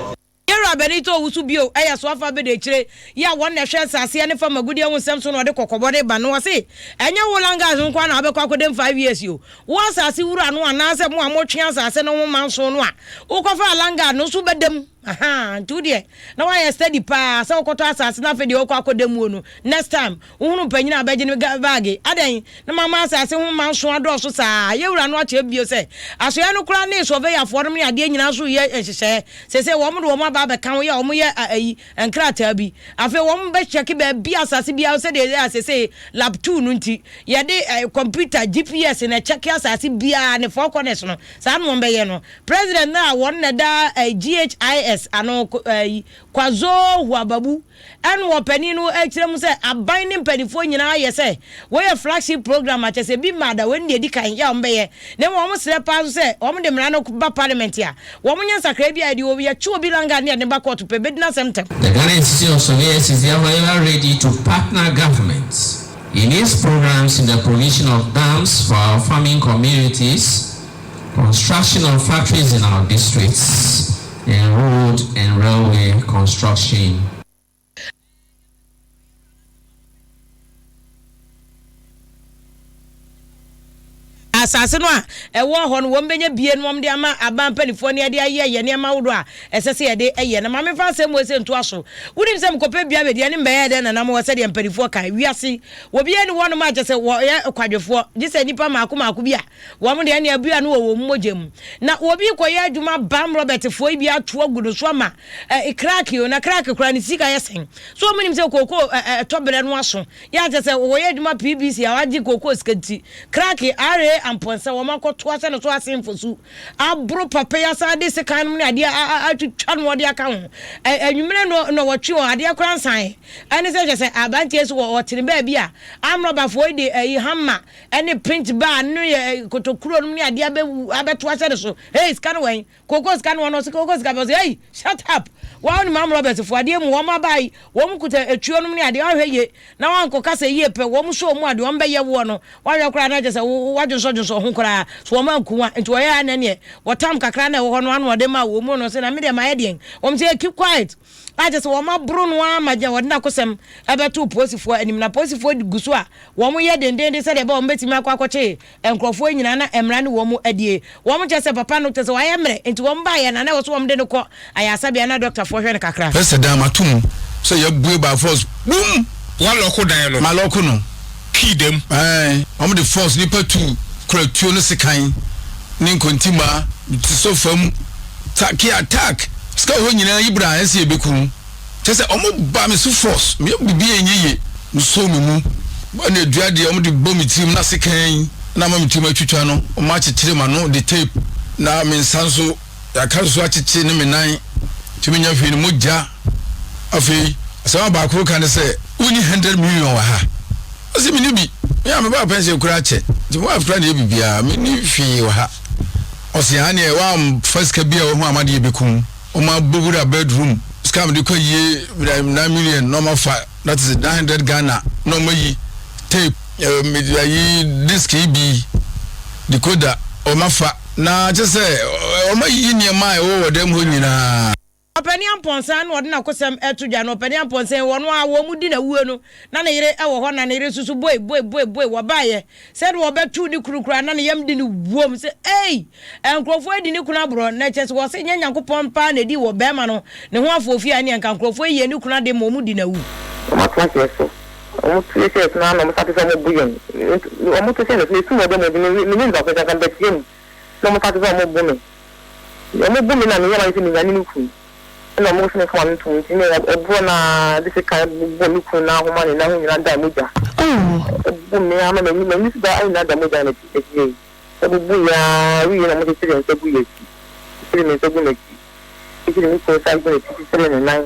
Yɛwura Dɔkta Benito Owusu bio yɛ soafo abadiakyire yi a wɔn na ɛhwɛ nsaseɛ ne fam agudeɛ ho nsɛm so na ɔde kɔkɔbɔ de ba no. Ɔse ɛnyɛ wo Langas nko ara na wobɛkɔ akɔdam 5 years o. Wo asase wura no anaasɛ mo a motwe asase no ho manso no a wokɔfaa Langard no nso wobɛdam. Ahaa nti wo deɛ na woayɛ steady paa sɛ wokɔtɔ asase no afei deɛ wokɔ akɔda muo no next time wohunu panyin a bɛgye ne baage adɛn na mama asase ho manso adɔɔso saa yɛwura no akyerɛ bio sɛ asoɛɛ no koraa ne surveyorfoɔ nom ne adeɛ nyinaa nso reyɛ nhyehyɛɛ seesei wɔn de wɔn aba abɛka ho yɛ a wɔn yɛ ayi nkrataa bi afei wɔn bɛ check baabi asase biara sɛdeɛ ɛyɛ a seesei lab 2 no nti yɛde computer GPS na ɛkyɛke asase biara ne four corners no saa na wɔn bɛyɛ no President no a wɔn na ɛda GHIS ano, Kwadzo Huababu, ɛna ɔpanin no kyerɛ mu sɛ aban ne mpanimfoɔ nyinaa ayɛ sɛ wei yɛ flagship program a kyerɛ sɛ ebi mmaa da, wei ne deɛ ɛdi kan yɛ a wɔbɛyɛ. Na mmom wɔn srɛ paa nso sɛ wɔn de mmara no ba parliament a, wɔn nyɛ nsakraeɛ bi a yɛde obi, yɛkye obi landguard ne yɛde no ba court pɛ, bɛdi n'asɛm ntɛm. The Ghana Institute of Surveyors is therefore ever ready to partner government in its programs in the provision of dams for our farming communities, construction of factories in our districts, and road and railway construction. Asase no a ɛwɔ hɔ no, wɔbɛnya bie na wɔde ama aban mpanimfoɔ na yɛde ayɛ yɛn nneɛma ahodoɔ a ɛsɛ sɛ yɛde yɛ. Na ma memfa asɛm wei sɛ ntoa so. Wonim sɛ mekɔpɛ dua bɛdi ɛne mbɛyɛ dɛn na nam hɔ sɛdeɛ mpanimfoɔ kae. Wiase, obiara nni hɔnom a kyerɛ sɛ wɔyɛ kwadwofoɔ, gye sɛ nnipa mmaako mmaako bi a Wɔn deɛ ɛnneɛ abua no wɔ wɔn mogya mu. Na obi rekɔyɛ adwuma bam Robert foɔ yi bi ato agu no so ama ɛ crack o na crack koraa ne sika yɛ sɛn? So wɔn nim sɛ kooko ɛ ɛtɔ berɛ no aso yɛ akyɛ sɛ wɔyɛ adwuma PBC a wɔagye kooko sika nti crack RA Amponsah wɔn akɔto ahyɛ no so ase mfosu aboro papa yi asan de sekan nom ne adeɛ atwitwa no wɔde aka ho ɛ anwummerɛ no na wɔtwe wɔn adeɛ koraa nsan ɛne sɛ kyɛ sɛ abanteɛ so wɔ ɔtene baabi a amrɔbafoɔ yi de ɛyi hamma ɛne print bar no yɛ kotokuro nom ne adeɛ abɛwu abɛto ahyɛ ne so hey sika no wɛn koko sika no wɔn ɔsɛ koko sika bɛ ɔsɛ hey shut up wɔn anim am Robert fo adeɛ mu wɔn aba yi wɔn kuta etuo nom ne adeɛ ɔhwɛ yie na wɔn ankɔ kasa yie pɛ wɔn so wɔn adeɛ wɔn bɛyɛ woɔ no wɔahwɛ koraa na kyɛ sɛ wɔadwonsɔ dwonsɔ ho koraa so wɔn anku wa nti wɔyɛ anɛ neɛ wɔtam kakra na ɛwɔ hɔ no ano ɔde ma wɔn mu no sɛ na me deɛ ma yɛ deɛn wɔn sɛ keep quiet a kyerɛ sɛ wɔaboro no ara ma gyina wɔde n'akosɛm bɛtoo polisifoɔ anim. Na polisifoɔ gu so a wɔyɛ dendeenden sɛdeɛ ɛbɛyɛ wɔbɛtumi akɔ akɔkye nkurɔfoɔ yi nyinaa na mmara ne wɔn adie. Wɔn kyerɛ sɛ papa no kyerɛ sɛ wayɛ mmerɛ nti wɔn baeɛ na na ɛwɔ sɛ wɔde no kɔ ayaresabea na dɔktafoɔ hwɛ no kakra. Pɛ sɛ dan mato mu sɛ yɛabue by force boom. Woalɔko dan no. Malɔko no. Key da mu. Ɛɛ wɔn de force nipa tu kura tuo ne sekan ne nkontimmaa te sɔ fam. Take attack sika wɔ hɔ nyinaa yi bra ɛnsɛ yɛbɛku wo kyɛ sɛ ɔmo ba me so force meyɛ biribi a ɛnyɛ yie mo sɔ me mu ɛna dua deɛ ɔmo de bɔ me tirim na sekan na ama me tirim atwitwa no ɔmo akyekyere m'ano de tape na me nsa nso yɛaka nso akyekye ne me nan tumi nya hwee no mogya afei asɛm a baako ka ne sɛ wonni 100 million wɔ ha ɔsɛ menni bi me a mebaa pɛnhyɛ koraa kyɛ nti mo wife koraa na ɛyɛ biribiara menni hwee wɔ ha Ɔse haa neɛ wamfa sika bi a wahu amadeɛ bɛku wo ɔma bɔ wura bedroom sika a mede kɔ ayie 9 million na ɔma fa that is 900 Ghana na ɔma yi tape ayi disc yi bi decoder ɔma fa na kyɛ sɛ ɔma yiyi nneɛma a ɛwɔ wɔ dɛm hɔ nyinaa. Ɔpanin Amponsah na ɔde n'akosɛm reto dwa no, Ɔpanin Amponsah yi, wɔn a wɔn di n'awuo no, na ne yere wɔ hɔ, na ne yere nso so boi, boi, boi, boi, wɔbaeɛ sɛdeɛ wɔbɛto ne kunu koraa, na ne yam de no wuom sɛ, Ei! Nkurɔfoɔ adi ne kunu aborɔ, na kyerɛ sɛ wɔse nyɛ Nyankopɔn paa na ɛdii wɔ barima no ne ho afoofie a, ɛneɛ nka nkurɔfoɔ yi yɛ ne kunu ade ma wɔn di n'awu. Wɔatena aseɛ so. Wɔto yɛn hyɛɛ so no ara na wɔsate sɛ wɔbo yɛn. Wɔto hyɛɛ me so, mesu wɔ dɛm nti, menni nipa ko nka mebɛteɛ mu na wɔsate sɛ wɔbo me. Wɔbu me na meyɛ m'adwene sɛ menyane me kunu. Ɛnna wɔse memfa m'ano nto mu nti, me ɛborɔ no ara de sekan bobɔɔ me kunu n'ahoma ne n'aho nyinaa daa mogya. Ɛboboo me ara ma m'ani m'ani so daa nyinaa da mogya na ɛte yei. Ɛboboo yɛn ara wieeɛ na wɔkyekyeree yɛn nsa guu yɛn akyi, kyekyeree me nsa guu m'akyi, kyekyeree me kunu nsa guu n'akyi, kyekyeree ne nan,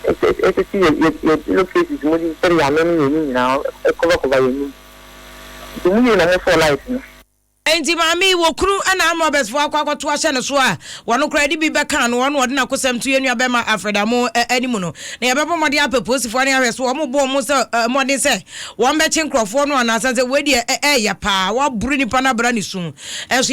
ɛtete yɛn yɛn pillow cases mu de kyekyeree yɛn ano ne yɛn ani nyinaa, ɛkɔvakɔva yɛn anim. Nti wɔwiee na wɔsɔɔ light no. Enti maame yi wɔ kunu na armed robbers foɔ akɔ akɔto ahyɛ no so a wɔn koraa de bi bɛka no wɔn na wɔde n'akosɛm to yɛn nua bɛma Alfred Amoh anim no na yɛbɛbɔ mmɔden apɛ polisifoɔ ne ahwɛ so wɔn bɔ wɔn sɛ mmɔden sɛ wɔn bɛkye nkorɔfoɔ no anaasɛ sɛ wei deɛ ɛɛya paa wɔaboro nipa no abra ne su nso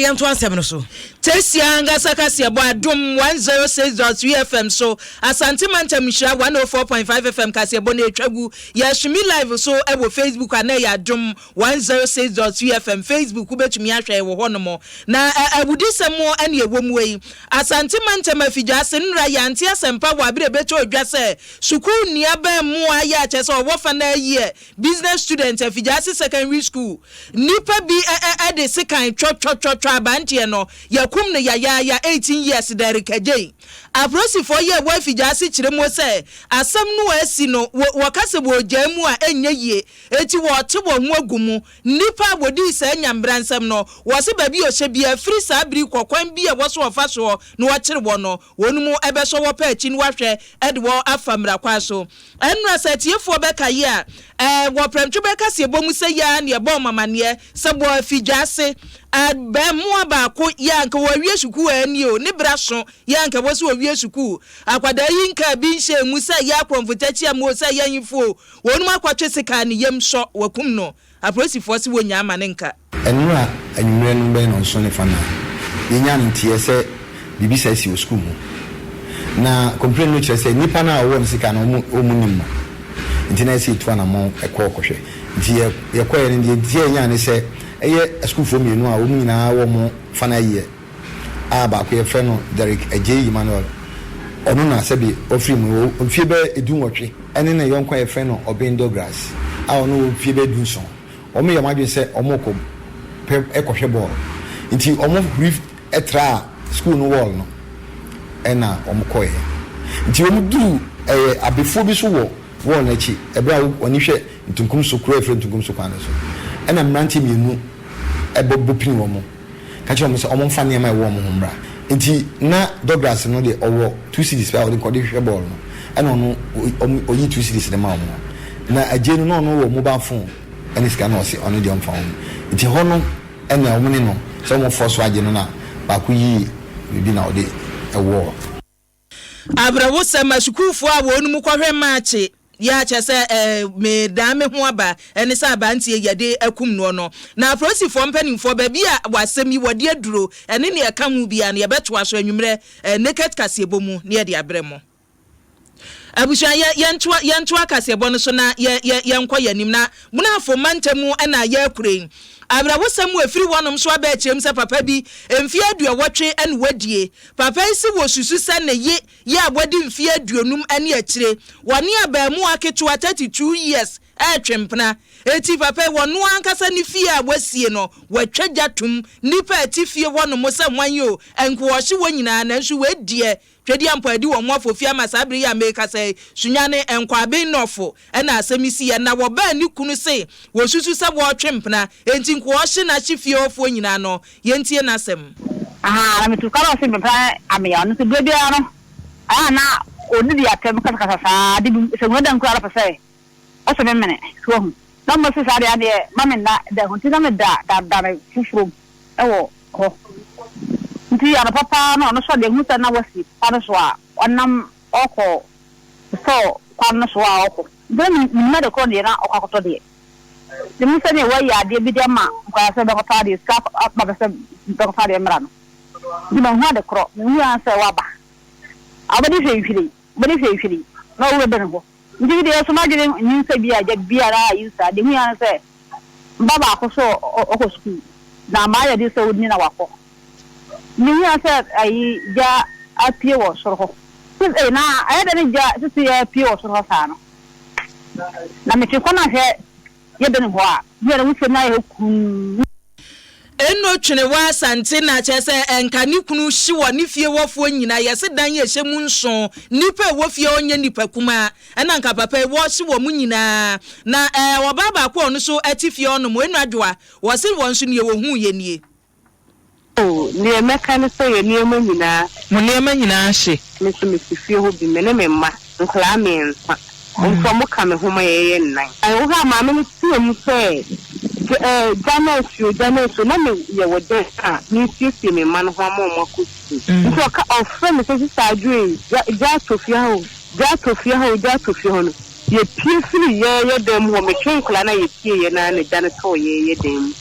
yɛnto asɛm no so. Tesia ankasa kaseɛbɔ Adom 106.3 FM so, Asante Mantam Nhyira 104.5 FM kaseɛbɔ no ɛretwa gu. Yɛreswimi live so wɔ Facebook a na ɛyɛ Adom 106.3 FM Facebook wobɛtumi ahwɛ wɔ hɔ nom. Na awudisɛm ne ɛwɔ mu yi. Asante Mantam Afidwaase nnora yɛante asɛmpa wɔ abere ɛbɛtɔ dwa sɛ sukuu nua bɛɛmoa yɛ akyɛ sɛ ɔwɔ final year business student Afidwaase Secondary School nnipa bi de sekan twɔtwɔtwɔtwɔ abanteɛ no yɛkum no yayaaya 18 years Derrick Agyei Apolisifoɔ yɛ wɔ Afidwaase kyerɛ muo sɛ asɛm no a asi no wɔka sɛ wɔgyaa mu a ɛnyɛ yie Enti wɔrete wɔn ho agu mu. Nnipa a wɔdii saa nyambra nsɛm no, wɔse baabi a ɔhyɛ biara, firi saa bere yi kɔ, kwan bi a ɛwɔ so wɔfa soɔ na wɔkyere wɔn no, wɔn mu bɛsɔ wɔ pɛ akyi na wɔahwɛ de wɔn afa mmara kwan so. Ɛnora sɛ atiefoɔ bɛkae a, ɛɛ, wɔ prɛmto berɛ kaseɛbɔ mu sɛ yi ara na yɛbɔɔ mo amaneɛ sɛ wɔ afidwaase, abɛɛmoa baako yɛ a anka wɔawie sukuu a ɛnnie o, ne berɛ aso yɛ a anka ɛwɔ sɛ ɔwie sukuu. Akwadaa yi nkaa bi nhyɛɛ mu sɛ ɛyɛ akorɔmfo takyiam o, sɛ ɛyɛ ahemfo o, Wɔnom akɔtwe sekan ne yam sɔ wakum no apolisifoɔ se wɔnyaa ma ne nka. Nnora anwummerɛ no bɛyɛ nnɔnson ne fa na yɛnyaa no nteɛ sɛ biribi saa asi wɔ sukuu mu. Na complain no kyerɛ sɛ nnipa no a wɔwɔ no sika no wɔn nnim no nti na ɛsɛ yɛtu anamɔn kɔ kɔhwɛ. Nti yɛ yɛkɔeɛ no deɛ nti a yɛnyaa ne sɛ ɛyɛ asukuufoɔ mmienu a wɔn nyinaa wɔ wɔn final year a baako yɛfrɛ no Derrick Adjei Emmanuel, ɔno na sɛbe ɔfiri mu, ɔwɔ mfie bɛyɛ dunwɔtwe, ɛne ne yɔnko a yɛfrɛ no Obeng Douglas a ɔno wɔ mfie bɛyɛ dunson. Wɔyɛ wɔn adwene sɛ wɔrekɔ pɛ kɔhwɛ bɔɔl, nti wɔhuri traa sukuu no wall no ɛna wɔkɔeɛ. Nti wɔduruu ɛyɛ abefoɔ bi so wɔ wall no akyi, ɛberɛ a wɔn ani hwɛ Ntunkumso, kuro a yɛfrɛ Ntunkumso kwan no so, ɛna mmeranteɛ mmienu bɔ bɔ pini wɔn. ka kyerɛ wɔn sɛ wɔmfa nneɛma a ɛwɔ wɔn ho mmra. Enti na Douglas no deɛ ɔwɔ 2 cedis pɛ a ɔde kɔde hwehwɛ bɔɔl no, ɛna ɔno ɔyi 2 cedis no ma wɔn. Na Agyei no na ɔno wɔ mobile phone ɛne sika na ɔse ɔno deɛ ɔmfa wɔn. Nti hɔ no ɛna wɔn ne no sɛ wɔn fɔ so agye no na baako yii biribi na ɔde ɛwɔɔ. Awerɛhosɛm, Asukuufoɔ a wɔn mu kɔhwɛ maakye yɛ a kyerɛ sɛ eh, medan me ho aba ɛne sɛ aberanteɛ yi yɛde akum noɔ no. Na apolisifoɔ mpanimfoɔ baabi a wɔ asɛm yi wɔde aduro ɛne nea ɛka ho biara no yɛbɛtoa so anwummerɛ eh, Naked kaseɛbɔ mu na yɛde abrɛ mo. Abusua, yɛ, yɛntoa, yɛntoa kaseɛbɔ no so na yɛ, yɛ, yɛnkɔ yɛn anim. Na Munafo mantam mu na yɛrekura yi. Awerɛhosɛm a ɛfiri hɔnom nso aba akyerɛm sɛ papa bi, mfeɛ aduɔwɔtwe na wadie. Papa yi se wɔsusu sɛ ne ye yɛ a wadi mfeɛ aduonum ne akyire. Wɔne abaamuwa ketewa, 32 years, retwe mpena. Enti papa yi, ɔno ankasa ne fie a wasie no, watwa gya tom. Nnipa a ɛte fie hɔnom sɛ hwan o, nkoɔhye wɔ nyinaa, nanso wei deɛ, Twedeampɔn adi wɔn ho afofi ama saa bere yi a merekasa yi, Sunyani, Nkwaben Nɔfo na asɛm yi siiɛ. Na wɔbaa ne kunu se wɔsusu sɛ wɔretwe mpena, enti nkoa ɔhye no ahye fie hɔfoɔ nyinaa no, yɛntie n'asɛm. Ahaa, na metu kwan a ɔse mepɛ amea ɔno nso berɛ biara no ɛyɛ a na ɔdidi atɛm kasakasa saa de bi sɛ nwura koraa na ɔpɛ sɛ ɔsɛ me mene so wahu na ɔmo se saa deɛ adeɛ ma me nna da ho nti na me da da da me foforɔ mu ɛwɔ hɔ nti anɔpa paa na ɔno sɔ deɛ hu sɛ na wasi kwan no so a ɔnam ɔkɔ store kwan no so a ɔkɔ nti na menim ade korɔ deɛ na ɔkɔ akɔtɔ deɛ nti mehu sɛ neɛ wayi adeɛ bi de ama nkwadaa sɛ bɛkɔtɔ adeɛ sika aba bɛ sɛ bɛkɔtɔ adeɛ mmra no nti manhu ade korɔ mehu ara sɛ waba a wobɛde hwehwere wobɛde hwehwere na ɔwura bɛn hɔ Nti me deɛ so m'adwene nni sɛ bi a gya biara ayi saa, deɛ ɛhu ara ne sɛ me ba baako so ɔkɔ sukuu na mayɛ de sɛ ɔnni na wakɔ. Mehu ara sɛ ayi gya apue wɔ soro hɔ. Ei na ɛyɛ dɛ ne gya sisi apue wɔ soro hɔ saa no. Na metwe kɔ na hwɛ yɛ dɛn hɔ a, bi a na wusie no ayɛ hɔ kumm. Eno Twenewa Asante na kyerɛ sɛ ɛnka ne kunu hye wɔ ne fie hɔfoɔ nyina yɛse dan yi ɛhyɛ mu nson nnipa ɛwɔ fie hɔ nyɛ nnipa kumaa ɛna nka papa yi wɔhye wɔn nyinaa na ɛɛ ɔbaa baako a ɔno nso ɛte fie hɔ nom Eno Adwoa wɔse wɔn nso neɛ wɔhuuiɛ nie. Oh, deɛ mɛka ne sɛ yɛn nneɛma nyinaa. Mo nneɛma nyinaa ahye. Me nso mete fie hɔ bi, me ne me mma, nkwadaa mmiɛnsa. Wɔn nso wɔka me ho ma yɛyɛ nnan. Ɛwɔ hɔ a, maame no teaam sɛ. Gya eh, gya no asi o, gya no asi o, na me yɛ wɔ dan a meresiesie me mma no ho ama wɔn akɔ sukuu. Nti ɔka, ɔfrɛ me sɛ, Sista Adwo ei, gya, gya atɔ fie ha o, gya atɔ fie ha o, gya atɔ fie hɔ no, yɛpue firii yɛn yɛ dan mu hɔ, metwe nkwadaa no a yɛpieeɛ no ara na gya no tɔɔ yɛn yɛ dan mu.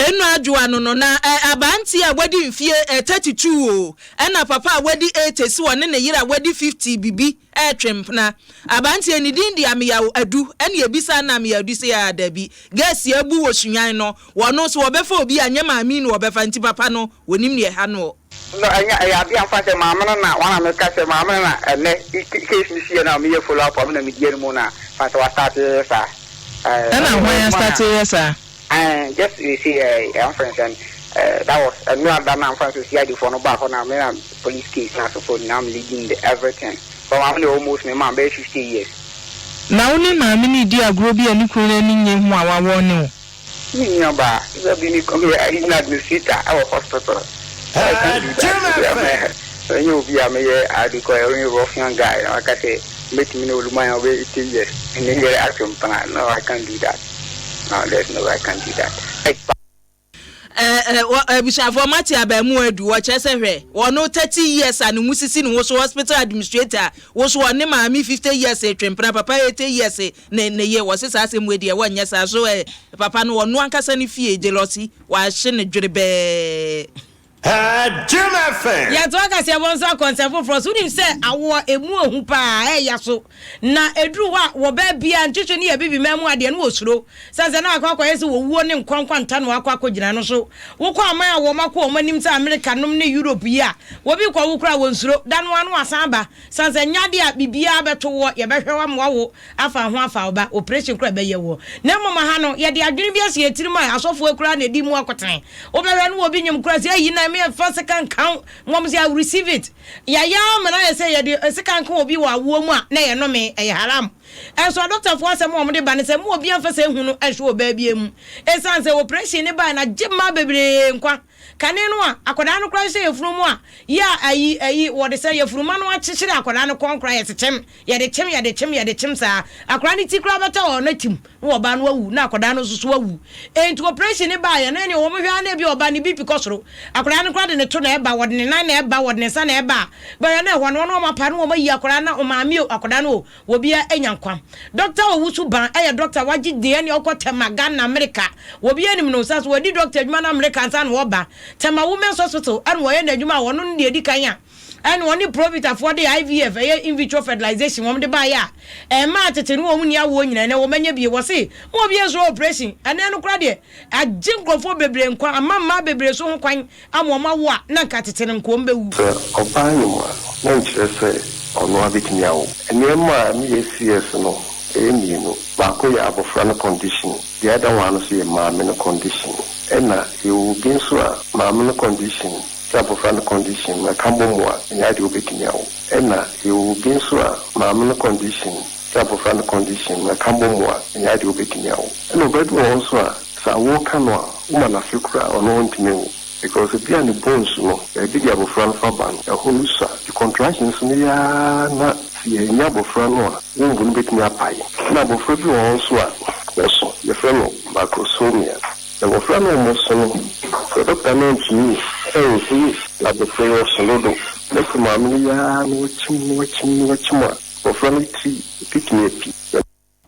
Eno adwoa no no, na ɛ aberanteɛ a wadi mfie ɛ 32 o, ɛna papa a wadi 80 si ɔne ne yere a wadi 50 bibi ɛretwe mpena. Aberanteɛ ne din de Ameyaw Adu, ɛna yɛbisaa no Ameyaw Adu se aa dabi, gas abu wɔ Sunyani no, wɔno so wɔbɛfa obi a nyɛ maame yi na wɔbɛfa nti papa no wɔnim neɛ ɛha noɔ. No ɛnyɛ ɛyɛ adeɛ a mfa sɛ maame no na wɔn a meka sɛ maame no na ɛnɛ case no siiɛ no a meyɛ follow up a me na medi anim na fa sɛ wa start yɛ saa. Ɛna hwan astarte yɛ saa? Ɛɛ just we say ɛɛ ɛnfrɛ no sɛn ɛɛ that was ɛnura da na nfa so CID foɔ no baa hɔ na me na police case na so for now I'm leading the everything but maame deɛ almost me maa bɛyɛ 50 years. Na wo ne maame no redi agorɔ bi a ne kunu no ani nnye ho a wawɔɔne wo? Me nua baa, sɛ bi me me yɛ even administrator ɛwɔ hospital so I can't do that ɛnyɛ obi a meyɛ ade kɔ ɛyɛ ruffian guy na waka sɛ mɛtumi ne oluman a ɔbɛyɛ 80 years ne yɛrɛ atwe mpena no I can't do that. No there's no way I can do that. Eh, eh, abusuafoɔ mate abaamuwa adu wɔkyerɛ sɛ hwɛ wɔno 30 years a ne ho sisi ne ho so hospital administrator wo so ɔne maame 50 years twempena papa 80 years ne ne ye wɔse saa asɛm wei deɛ wɔnyɛ saa so eh, papa no ɔno ankasa ne fie jealousy wɔahye ne dwerebɛɛ. Jim FM. Yɛtoa kaseɛbɔ nso akɔ nsɛm foforɔ so. Wonim sɛ awoɔ ɛmu ɔhu paa, ɛya so. Na ɛduru hɔ a, wɔ baa biara ntwetwe ne abibiman mu adeɛ no wɔsuro. Sane sɛ na akɔ akɔyɛ sɛ wɔwuo ne nkwa nkwanta na wɔakɔ akɔgyina no so. Wokɔ aman a wɔn akɔ wɔn anim sɛ Amerika nom ne Europe yi a, wɔbi kɔwo koraa wɔnsuro. Da no ara na wɔasan aba. Sane sɛ nyɛ adeɛ a biribiara bɛto woɔ, yɛbɛhwɛ wo ama woawo afa ho afa wo ba, operation koraa ɛbɛyɛ woɔ. Na mmom ha no, yɛde adwene bi asi yɛn tirim a asɔfoɔ koraa na ɛdi mu akotene. Wobɛhwɛ no obi nyem koraa sɛ ayi na me mfa sika nka wo, mmom sɛ I will receive it. Yɛayɛ ama no ayɛ sɛ yɛde sika nka obi wɔ awoɔ mu a na ɛyɛ nnome, ɛyɛ haram. Ɛnso adɔktafoɔ asɛm a wɔde ba ne sɛ mma obiara mfa saa ehu no nhyɛ ɔbaa biara mu. Ɛsiane sɛ operation no baeɛ no agye mmaa bebree nkwa. Kane no a, akwadaa no koraa hyɛ yafunu mu a, yɛ a ayi, ayi, wɔde sɛ yafunuma no akyekyere akwadaa no kɔn koraa, yɛte kyem, yɛde kyem, yɛde kyem, yɛde kyem saa. Akwadaa no ti koraa bɛtɛ wɔ n'atim, na ɔbaa no awu, na akwadaa no nso so awu. Enti operation no baeɛ no, ɛnneɛ wɔn hwɛ ara na ebia ɔbaa no BP kɔ soro. Akwadaa no koraa de ne to na ɛba, wɔde ne nan na ɛba, wɔde ne nsa na ɛba a, bɛhwɛ na ɛhɔ no, wɔn apa na wɔayi akwadaa no, na ɔmaame o, akwadaa no o, Obia anya nkwa. Dɔkta Owusu Ban yɛ dɔkta a wagye din ɛne ɔkɔ Tema, Ghana, Amerika. Obia nim no sane sɛ wadi dɔkta adwuma no Amerika ansa na ɔba. Tema Women's Hospital ɛna ɔyɛ n'adwuma a ɔno ne deɛ ɛdi kan a ɛne ɔne Provita foɔ de IVF ɛyɛ In Vitro Fertilization wɔn de baeɛ a ɛmaa tete no wɔn nni awoɔ nyinaa ɛnɛ wɔn anya bie. Wɔse ma obia nsuro operation ɛnɛ no koraa deɛ agye nkurɔfoɔ bebree nkwa ama mmaa bebree so ho kwan ama wɔn awo a na anka tete no nka wɔn bɛwu. Sɛ ɔbaa nyem a, na ɛnkyerɛ sɛ ɔno ara bɛtumi awo. Nneɛma a ɛma yɛ CS no, ɛyɛ mmienu. Baako yɛ abɔfra no condition, the other one no nso yɛ maame no condition. Ɛna yɛwɔ obi nso a, maame no condition ne abɔfra no condition no ɛka bɔ mu a, ɛnyɛ adeɛ a ɔbɛtumi awo. Ɛna yɛwɔ obi nso a, maame no condition ne abɔfra no condition no ɛka bɔ mu a, ɛnyɛ adeɛ a ɔbɛtumi awo. Ɛna ɔbaa bi wɔ hɔ nso a, Sɛ awoɔ ka no a, woma no afe koraa a, ɔno ɔntumi nwo. Because ebia ne bones no, baabi deɛ abɔfra no fa ba no, ɛhɔ no sua. Nti contractions no yɛ ara na sɛ yɛannya abɔfra no a, womb no bɛtumi apae. Ɛna abɔfra bi wɔ hɔ nso a, wɔso, yɛfrɛ no macrosomia. Na abɔfra no a wɔso no, sɛ dɔkta no antumi anhu sɛ abɔfra yi ɔso dodo, na sɛ maame no yɛ ara na wakyim na wakyim na wakyim a, abɔfra no tiri bɛtumi api.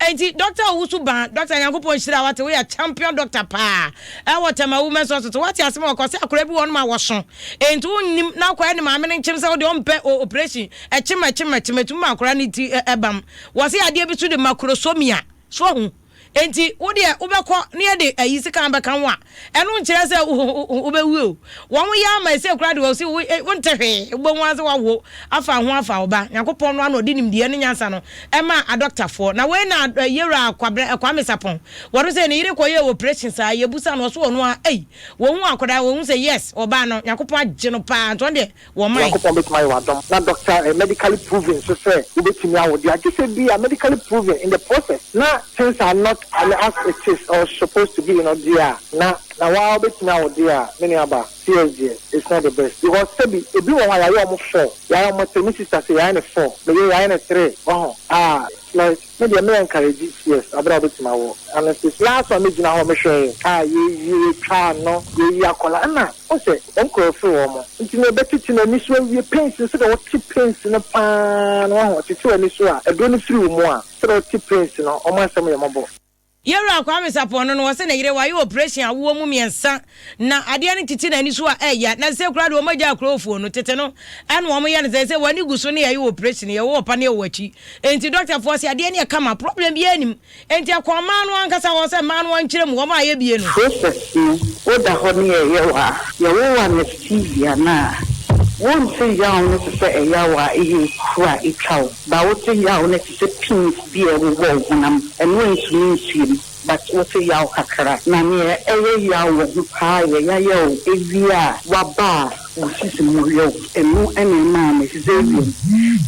Enti Doctor Owusu Baa, Doctor Nyankopɔn nhyira wo wate, woyɛ champion doctor paa ɛwɔ Tema Women's Hospital, wate asem a ɔka, ɔse akwadaa bi wɔ hɔnom a wɔso, enti wonnim na akwadaa ne maame no nkyem sɛ wodeɛ ɔmpɛ operation, ɛkyem ɛkyem ɛkyem, ɛtumi ma akwadaa no ti ɛbam, wɔse adeɛ bi so de macrosomia, so wahu. Enti wo deɛ wobɛkɔ na yɛde ayi sekan bɛka wo a, ɛno nkyerɛ sɛ wobɛwu o. Wɔn yɛ ama ɛsei koraa deɛ wɔse wonte hwee, wobɛhu ara sɛ woawo afa ho afa wo ba. Nyankopɔn no ara na ɔde nimdeɛ ne nyansa no ma adɔktafoɔ. Na wei na Yewura Kwame Sarpong, wɔno sɛ ne yere kɔyɛɛ operation saa, yɛbusa no ɔse ɔno ara ei, wɔhu akwadaa, wɔhu sɛ yes, ɔbaa no, Nyankopɔn agye no paa, nti ɔno deɛ Wɔmae. Nyankopɔn bɛtumi ayɛ wo adom na doctor eh medically proven nso sɛ wobɛtumi awo deɛ agye sɛ bi a medically proven in the process na things are not as it is or supposed to be no deɛ a na na waa wobɛtumi awo deɛ a me nua ba CS deɛ it's not the best because sɛbi ebi wɔ hɔ a yɛayɛ wɔn four yɛayɛ wɔn three me sister sɛ yɛayɛ no four me yere yɛayɛ no three wahu ah. Like me deɛ me encourage CS aberɛ a wobɛtumi awo honestly last one me gyina hɔ me hwɛɛ a yɛyi yɛtwa ano yɛyi akwadaa ɛna wohu sɛ wɔn kura firi wɔn nti na ɛbɛtete n'ani so awie pains no sɛdeɛ wote pains no paa no wahu ɔtete w'ani so a aduro no firi wo mu a sɛdeɛ wote pains no wɔn asɛm yɛ mmɔbɔ. Yɛwura Kwame Sarpong no no wɔse ne yere wayɛ operation awoɔ mu miɛnsa na adeɛ no tete n'ani so a ɛya na sesei koraa deɛ wɔn agya akurofoɔ no tete no ɛna wɔn yɛ no sesei wɔn ani gu so ne yɛyɛ operation yɛwɔ wɔ paneɛ wɔ akyi enti doctor foɔ se adeɛ no yɛ kama problem biara nim enti ɛkɔ mmaa no ankasa hɔ sɛ mmaa no nkyerɛ mu wɔn a ayɛ bie no. Process no, woda hɔ ne yɛyɛ wo a, yɛwo wo anesthesia no a, wonte yaw no te sɛ ɛyaw a ɛyɛ ekuro a etwa wo, but wote yaw no te sɛ pins bi a ɛwowɔ wo honam, ɛno ɛntumi nsie mu but wote yaw kakra. Na nea ɛyɛ yaw wɔ ho paa yɛ yayɛ wo ewie a waba a wo sisi mu yɛ wo, ɛno na ɛmaa me cesarean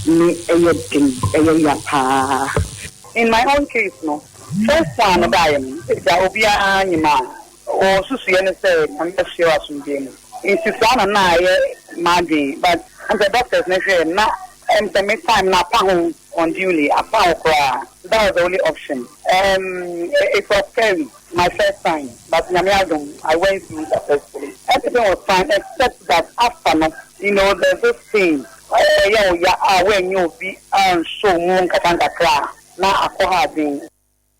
ne ɛyɛ den, ɛyɛ ya paa. In my own case no, first one no baeɛ no, agya obiara nyim a ɔsusuiɛ ne sɛ Nyame bɛsoɛ wɔ asomdwoeɛ mu. Nti saa na na ayɛ m'adwen but ɛm sɛ doctors no hwɛɛ no na ɛm sɛ me time no apa ho unduly, apa ho koraa. That was the only option. Ɛm it was scary my first time but Nyame adom I went through successfully. Everything was fine except that after no, you know there's this pain ɛyɛ wo ya a woannya obi ansɔ wo mu nkakrankakra a na akɔ ha adwen.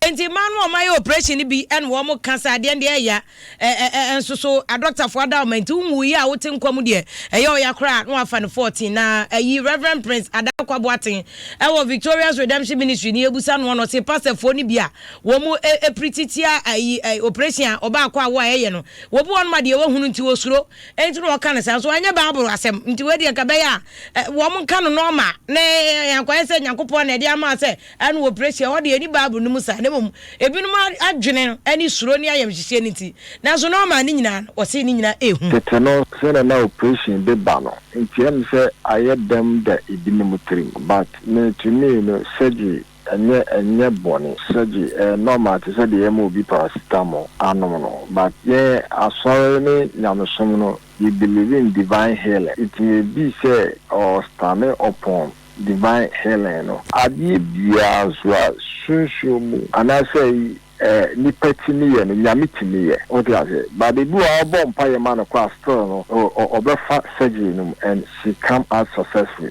Enti mmaa no a wɔayɛ operation no bi na wɔka sɛ adeɛ no deɛ ɛya ɛ ɛ nso so adɔktafoɔ ada wɔn nti wonwuiɛ a wote nkwa mu deɛ ɛyɛ ɔya koraa na wafa no 14 na ayi Reverend Prince Adarkwa Boateng ɛwɔ Victorious Redemption Ministry no yɛbusa noɔ no ɔse pastorfoɔ no bi a wɔn ɛpirikyi tia ayi operation a ɔbaako awo a ɛyɛ no wɔbu wɔn ma deɛ wɔhunu nti wɔsuro Enti na wɔka no saa nso ɛnyɛ Bible asɛm. Nti wei deɛ nka ɛbɛyɛ a wɔn nka no normal na yɛankɔyɛ sɛ Nyankopɔn na ɛde ama sɛ ɛno wɔ operation ɛhɔ deɛ ɛni Bible no mu saa na mmom ebinom adwene ne suro ne ayamhyehyeɛ no nti. Nanso normal ne nyinaa no wɔse ne nyinaa ɛhu. Tete no sɛdeɛ na operation de ba no nti ɛm sɛ ayɛ dɛm da ebinom tirim but me to me no surgery Ɛnyɛ ɛnyɛ bɔne surgery ɛyɛ normal te sɛ deɛ yɛma obi paracetamol anom no but yɛn asɔre ne nyamesom no we believe in divine healing it may be sɛ ɔ stande upon divine healing no. Adeɛ biara nso a sunsum mu anaasɛ nipa tumi yɛ no Nyame tumi yɛ wote aseɛ but ebi wɔ hɔ a wobɔ mpaeɛ ma no koraa still no ɔbɛfa surgery no mu and she come out successfully.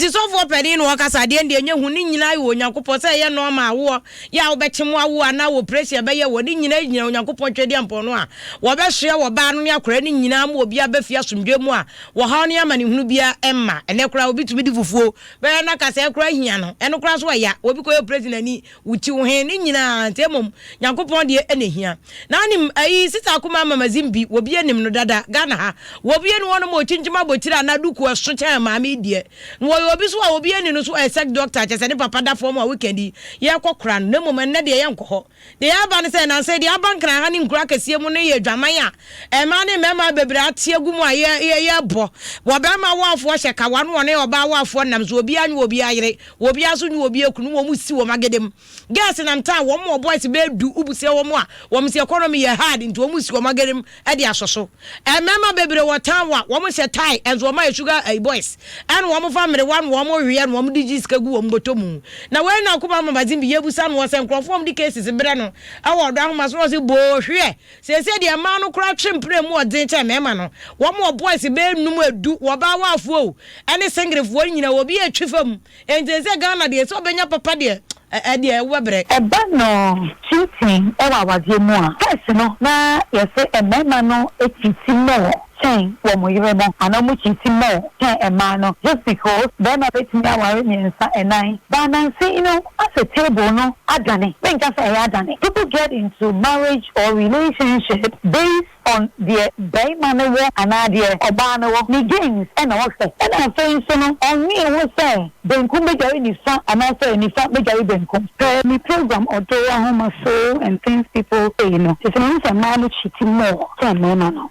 Nti sɔfoɔ panin na ɔkasa adeɛ no deɛ ɛnyɛ hu ne nyinaa yɛ Onyankopɔn sɛ ɛyɛ nɔɔma awoɔ yɛ a wobɛkyem awoɔ anaa wɔ oprehyɛn ɛbɛyɛ wɔ ne nyinaa gyina Onyankopɔn twedeɛmpɔn no a wɔbɛsoɛ wɔ baa no ne akwadaa no nyinaa ma obiara ba fie asomdwoeɛ mu a wɔhaw ne amanehunu biara mma ɛnɛ koraa obi tumi di fufuo bɛyɛ na kasɛɛ koraa hia no ɛno koraa so ɛya obi kɔyɛ oprehyɛn ani Wo ti wo he ne nyinaa nti mmom Nyankopɔn deɛ ɛna ehia. Na wonim ayi Sista Akumaa Mama Zimbi wɔbia nim no dada Ghana ha wɔbia ni hɔ nom ɔkyinkyim abotire anaa duku ɛso kyɛn maame yi deɛ. Na wɔyɛ obi so a wɔbia ni no so ɔyɛ sex doctor kyɛsɛ ne papa da fɔm a weekend yi yɛkɔ kora no na mmom ɛnnɛ deɛ yɛnkɔ hɔ. Deɛ aba ne sɛ nansa yi deɛ aba Nkran ha ne nkuro akɛseɛ mu no yɛ adwaman a mmaa ne mmarima bebree ate agu mu a yɛbɔ. Wɔ barima awoafoɔ hyɛ kawa no wɔne ɔbaa awoafoɔ nam so obiara nyɛ obiara yere Obiara nso nye obi ekunu wɔn si wɔn agede mu. Girls nam town wɔn wɔ boys bɛyɛ du wobusia wɔn a wɔn si economy yɛ hard nti wɔn si wɔn agede mu de asɔ so. Mmarima bebree wɔ town a wɔn hyɛ tie nso wɔn ayɛ sugar ayi boys ɛna wɔn fa mmerewa na wɔn weɛ na wɔn de gye sika gu wɔn bɔtɔ mu. Na wei na akoma mama zimbi yɛbusa no wɔ sɛ nkurɔfoɔ wɔn de cases brɛ no ɛwɔ ɔdɔ ahoma so na ɔse boo hweɛ Seesei deɛ mmaa no koraa twe mpena mu ɔden kyɛn mmarima no. Wɔn wɔ boys bɛyɛ num edu, wɔ baa waafoɔ o, ɛne singlefoɔ no nyinaa obi retwi fam. Enti seesei Ghana deɛ sɛ wobɛnya papa deɛ ɛdeɛ wobɛbrɛ. Ɛba no cheating wɔ awadeɛ mu a, first no na yɛse mmarima no cheati more kyɛn wɔn yere mo anaa wɔn cheati more kyɛn mmaa no just because barima bɛtumi aware mmiɛnsa nnan but nansa yi no asɛ table no adane, menka sɛ ɛyɛ adane, people get into marriage or relationship based on deɛ barima no wɔ anaa deɛ ɔbaa no wɔ, ne gains na ɔhwɛ, ɛna afei nso no ɔnnwen ho sɛ benkum bɛdware nifa anaasɛ nifa bɛdware benkum. Pɛ me program Ɔdɔ Ahomaso and Things People Say no, sese mahu sɛ mmaa no cheat more kyɛn mmarima no.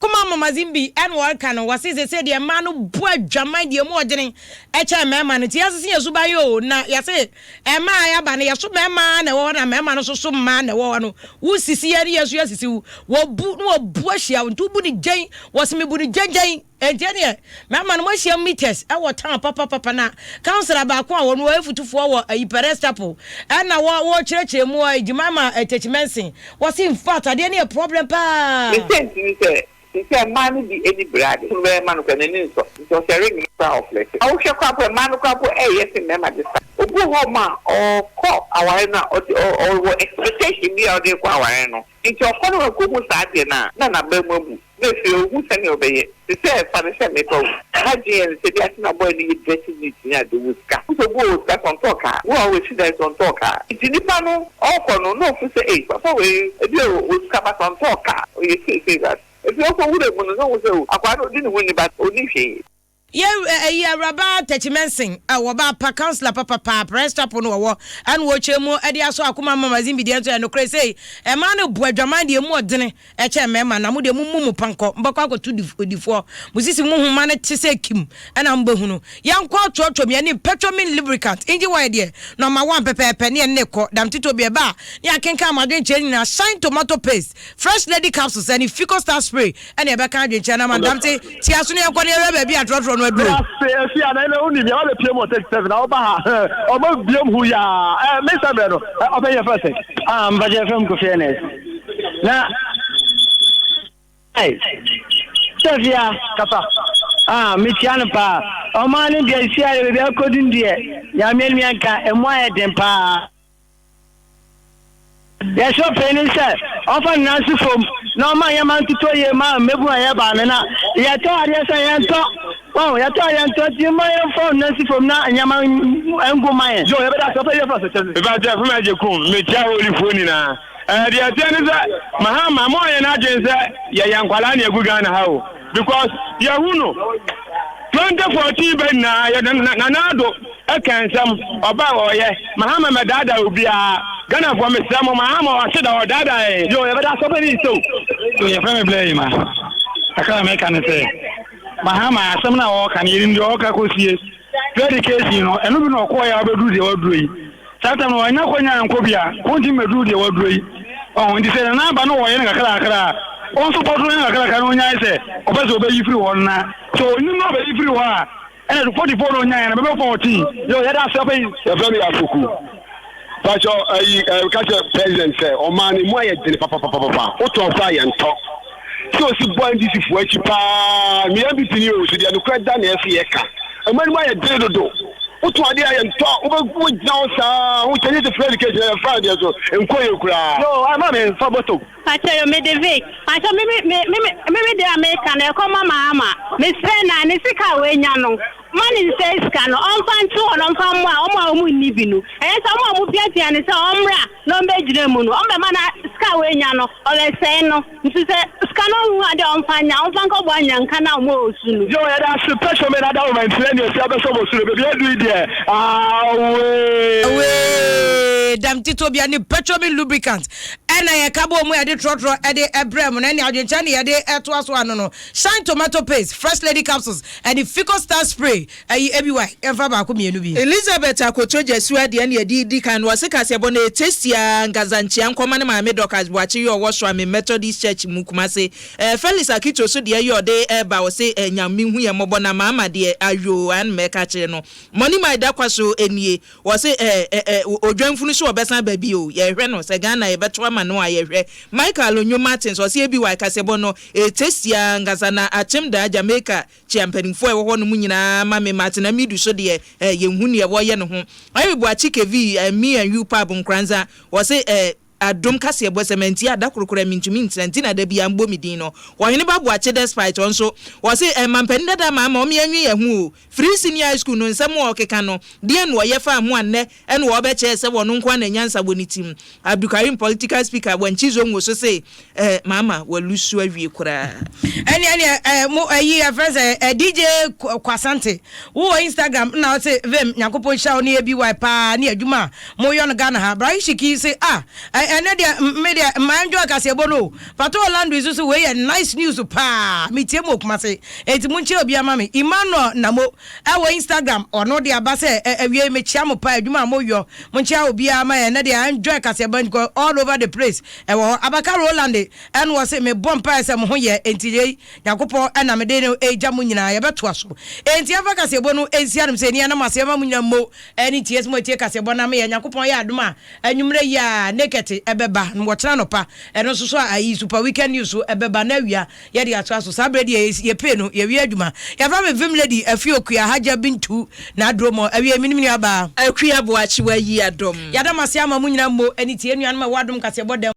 Kuma Mamazin bi ɛna wɔreka no, wɔse sese deɛ mmaa no bu adwaman deɛ mu ɔdene ɛkyɛn mmarima no, nti yɛsese yɛn suban yi o, na yɛse mmaa a yɛaba no yɛso mmarima na ɛwɔ hɔ na mmarima no nso so mmaa na ɛwɔ hɔ no, wo sisi yɛn ne yɛn nso yɛsisi wo, wɔbu na wɔbu ahyia wo, nti wobu no gyɛn, wɔse mebu no gyɛngyɛn. Enti ɛneɛ mɛma no moahyia meters wɔ town papapapa na councilor baako a ɔno ɔyɛ futufoɔ wɔ ayi Perez Chapel ɛna wɔ wɔkyerɛkyerɛ mu ɔ Jemima Techimenson wɔse infact adeɛ no yɛ problem paa. Ne sɛ nti ne sɛ, seesei mmaa no bi ani bere ade. Kunu bɛyɛ ma no koraa n'ani nsɔ. Nti ɔhyɛ ring no koraa a ɔflɛte. Na wohwɛ koraa mpo a mmaa no koraa mpo ɛyɛ sen mmarima de sa. Obi wɔ hɔ nom a ɔkɔ aware no a ɔde ɔwɔ expectation bi a ɔde rekɔ aware no. Nti ɔkɔ na wankohu saa adeɛ no a na n'aba mu abu. Na afei ohu sɛnea ɔbɛyɛ. Te sɛ, fa no sɛ meba o, m'adwene yɛ no sɛ bi ase na boy no yɛ dressing neat ne ade, ɔwɔ sika. Wohu sɛ obi wɔ sika sɛ ɔntɔɔ kaa, obi wɔ hɔ a wasi dan sɛ ɔntɔɔ kaa. Nti nipa no ɔɔkɔ no na ofu sɛ ei papa wei ebi a ɔwɔ sika but ɔntɔɔ kaa, ɔyɛ sei sei but afei ɔkɔ wura mu no na ohu sɛ o akwaa no odi ne ho ni but ɔnni hwee. Yɛ ɛyi awuraba Tɛkyi Mɛnsen a wɔba pa councilor papapa Press Chapel no wɔwɔ ɛna wɔkyerɛ mu ɛde asɔ akoma ama magazine bi deɛ nso ɛyɛ nokorɛ sei ɛmaa no bu adwaman deɛ emu ɔdene ɛkyɛn mmarima na mo deɛ mo mu mo pankɔ mo bɛkɔ akɔto odifoɔ mo sisi mo homa no te sɛ kim ɛna mo bɛhunu yɛnkɔ trɔtrɔ mi ɛne petromin lubricant engine oil deɛ nɔma one pɛpɛɛpɛ ne ɛne kɔ dam tito bi ɛba a ne akenkan mo adwenkyerɛ nyinaa shine tomato paste fresh lady capsules ɛne fico star spray Ɛne ɛbɛka adwenkyerɛ no ama no. Damte, tia so na yɛnkɔ na yɛhwɛ baabi a trɔtrɔ no aduru. Medase Afia na ɛnɛ wonim yɛba bɛpie mu wɔ 37 na woba ha ɔma biam hu yaa ɛ me sɛ mmerɛ no ɔpɛ yɛ fɛ sɛ. Ah mpakyɛ yɛfrɛ me Kofi Ernest na ai sɛ fia kasa ah mekyia no paa ɔman no deɛ sia deɛ baabi akɔdu deɛ nyame anim yɛnka ɛmu ayɛ den paa. Yɛsrɛ ɔpanyin no sɛ ɔmfa ne nan nsi fam na ɔmma nneɛma ntotɔ yie mma mmabun a yɛba no na yɛtɔ adeɛ sɛ yɛntɔ wɔn yɛtɔ a yɛntɔ nti mma yɛmfa wɔn nan nsi fam na nneɛma ngu mma yɛn. Yo, yɛbɛda ase ɔpɛ yɛ fɛ sɛ kyɛn. Mepa kyɛ fama agye kum mekyia holyfoɔ nyinaa ɛɛ deɛ ɛteɛ ne sɛ Mahama mo anyɛ n'adwene sɛ yɛyɛ nkwadaa na yɛgu Ghana ha o because yɛhu no 2014 bɛ nyinaa yɛ Nana Addo Ɛka nsɛm, ɔba a ɔyɛ. Mahama mɛdaadaa obiara. Ghanafoɔ mesrɛ mo Mahama ɔse da ɔdaadaa yɛn. Yo yɛbɛda ase ɔpɛ ne nsew. So yɛfrɛ me Blair Yima. Kakra a mɛka ne sɛ, Mahama asɛm no a ɔreka no yɛnim deɛ ɔreka kɔsie. Free education no, ɛno bi na ɔkɔɔeɛ a wabɛduru deɛ waduro yi. Saa tam no wannya kwanya ankɔ bi a, ɔntumi mmɛduru deɛ waduro yi. Ɔho, nti sɛ Nana aba na ɔyɛ no kakrakra a, ɔno nso bɔtoro no kakrakra na ɔnyae sɛ ɔpɛ sɛ ɔbɛyi firi hɔ no na sɛ ɔnim na ɔbɛyi firi hɔ a, Ɛna 44 na ɔnyaeɛ no bɛbɛ 14. Yo, yɛda ase ɔpɛ yi. Yɛfrɛ me Apoku. Pakyɛ ayi ɛka kyɛ president sɛ ɔman no mu ayɛ dene papapapapa wotɔn koraa yɛntɔ sɛ ɔsi bɔ NDC foɔ akyi paa meyɛ NPP ni o so deɛ nokorɛ da na ɛsɛ yɛka ɔman no mu ayɛ dene dodo wotɔn adeɛ a yɛntɔ wobɛgyina hɔ saa ho kyɛ nyɛ sɛ free education yɛ fine deɛ so nkɔ yɛ koraa. Yo, ɛma me nfa bɔtɔ. Pakyɛ yo mede vic. Pakyɛ me me me me me deɛ a meka no ɛkɔ ma maama mesrɛ no a ne sika a wanya no ma ne nsɛe sika no ɔmfa nto hɔ na ɔmfa mmoa ɔmo a ɔmo nni bi no ɛyɛ sɛ ɔmo a ɔmo piapia no sɛ ɔmmra na ɔmbɛgyina mu no ɔmbɛma no sika a wanya no ɔbɛsɛe no nti sɛ sika no ɔnhu adeɛ a ɔmfa nya ɔmfa nkɔboa nyanka no a ɔmo wɔ su no. Yo yɛda ase pɛ sɛ mena da wo ma nti ɛne ɛsi abɛsɔ mo soro baabi adu yi deɛ awee. Awee dam titobia ne petroleum lubricant Ɛna yɛka bɔɔ mu a yɛde trɔtrɔ de brɛɛ mo no, ɛne adwenkyerɛ ne yɛde toa so ano no, Shine tomato paste, Fresh lady capsules, ɛne Fico star spray, ɛyi ABY, yɛmfa baako mmienu bi. Elizabeth Akoto Gyasiwa deɛ na yɛde redi kan no, ɔse kaseɛbɔ no ɛyɛ tasty aa, Nkaza nkyea nkɔma ne maame Dorcas Boakye yɛ ɔwɔ Soame Methodist Church mu Kumase. Eh, Felix Akito so deɛ yɛ ɔde reba ɔse eh, Nyame hu yɛn mmɔbɔ na maama deɛ ayoo aa na mɛka akyerɛ no. Money my da kwa so nie. Wɔse eh eh eh odwanfunu so ɔbɛsan aba bio yɛhwɛ no sɛ Ghana yɛbɛto ama no a yɛhwɛ Michael Onyo Martins ɔse ABY kaseɛbɔ no tasty aa ankasa na akyem daa Jamaica kyea mpanimfoɔ a ɛwɔ hɔ nom nyinaa ma me Martin Amidu so deɛ eh yɛnhu neɛ wɔyɛ no ho Eric Boakye Kevi eh me and you pub Nkoranza wɔse eh Adom kaseɛbɔ sɛ mantie a da koro koraa mentumi ntena nti na da biara mbɔ me din no Ɔhene ba Boakye despite ɔnso ɔse eh mampanin dada ama ama ɔme anwi yɛ ho o Firi senior high school no nsɛm a ɔkeka no deɛn na ɔyɛ faa ho a nnɛ ɛna ɔɔbɛkyɛɛ sɛ ɔno nko ara na nyansa wɔ ne tim Abdukarim political speaker Wankyi Zongo so se eh maama walusu awie koraa. Ɛne ɛne eh mo ɛyi ɛfrɛ sɛ eh DJ Kwasante wo wɔ Instagram na ɔse vim Nyankopɔn nhyira wo ne ABY paa ne adwuma a mo yɔ no Ghana ha Bra Ishiki se ah eh Ɛnɛ deɛ me deɛ mma enjoy kaseɛbɔ no o. Pato Orlando nso so wei yɛ nice news paa. Metie mu wɔ Kumase. Enti monkyia obiara ma me. Emmanuel Namo ɛwɔ Instagram ɔno de aba sɛ awiei mekyia mo paa adwuma a moyɔ. Monkyia obiara ma yɛn. Ɛnɛ deɛ I enjoy kaseɛbɔ nti all over the place ɛwɔ hɔ. Abaka Roland ɛna ɔse mebɔ mpaeɛ sɛ mo ho yɛ enti yei Nyankopɔn na mede no regya mo nyinaa. Yɛbɛtoa so. Enti yɛmfa kaseɛbɔ no nsi anom sɛ ɛni anam ase yɛma mo nyinaa mmo ɛne tie sɛ moatie kaseɛbɔ no ameyɛ. Nyankopɔn yɛ adom a anwummerɛ yi a Naked ɛbɛba no wɔkyena anɔpa ɛno nso so a ayi Super Weekend News so ɛbɛba na awia yɛde atoa so. Saa berɛ deɛ yɛpee no yɛwie adwuma. Yɛfrɛ me Vim Lady Afie Okua Hajia Bintu N'Aduro Awie me ne me nuabaa. Akua Boakye Wayi Adom. Yɛada mo ase ama mo nyinaa mmo ɛne tie anuanom a ɛwɔ adom kaseɛbɔ dɛm.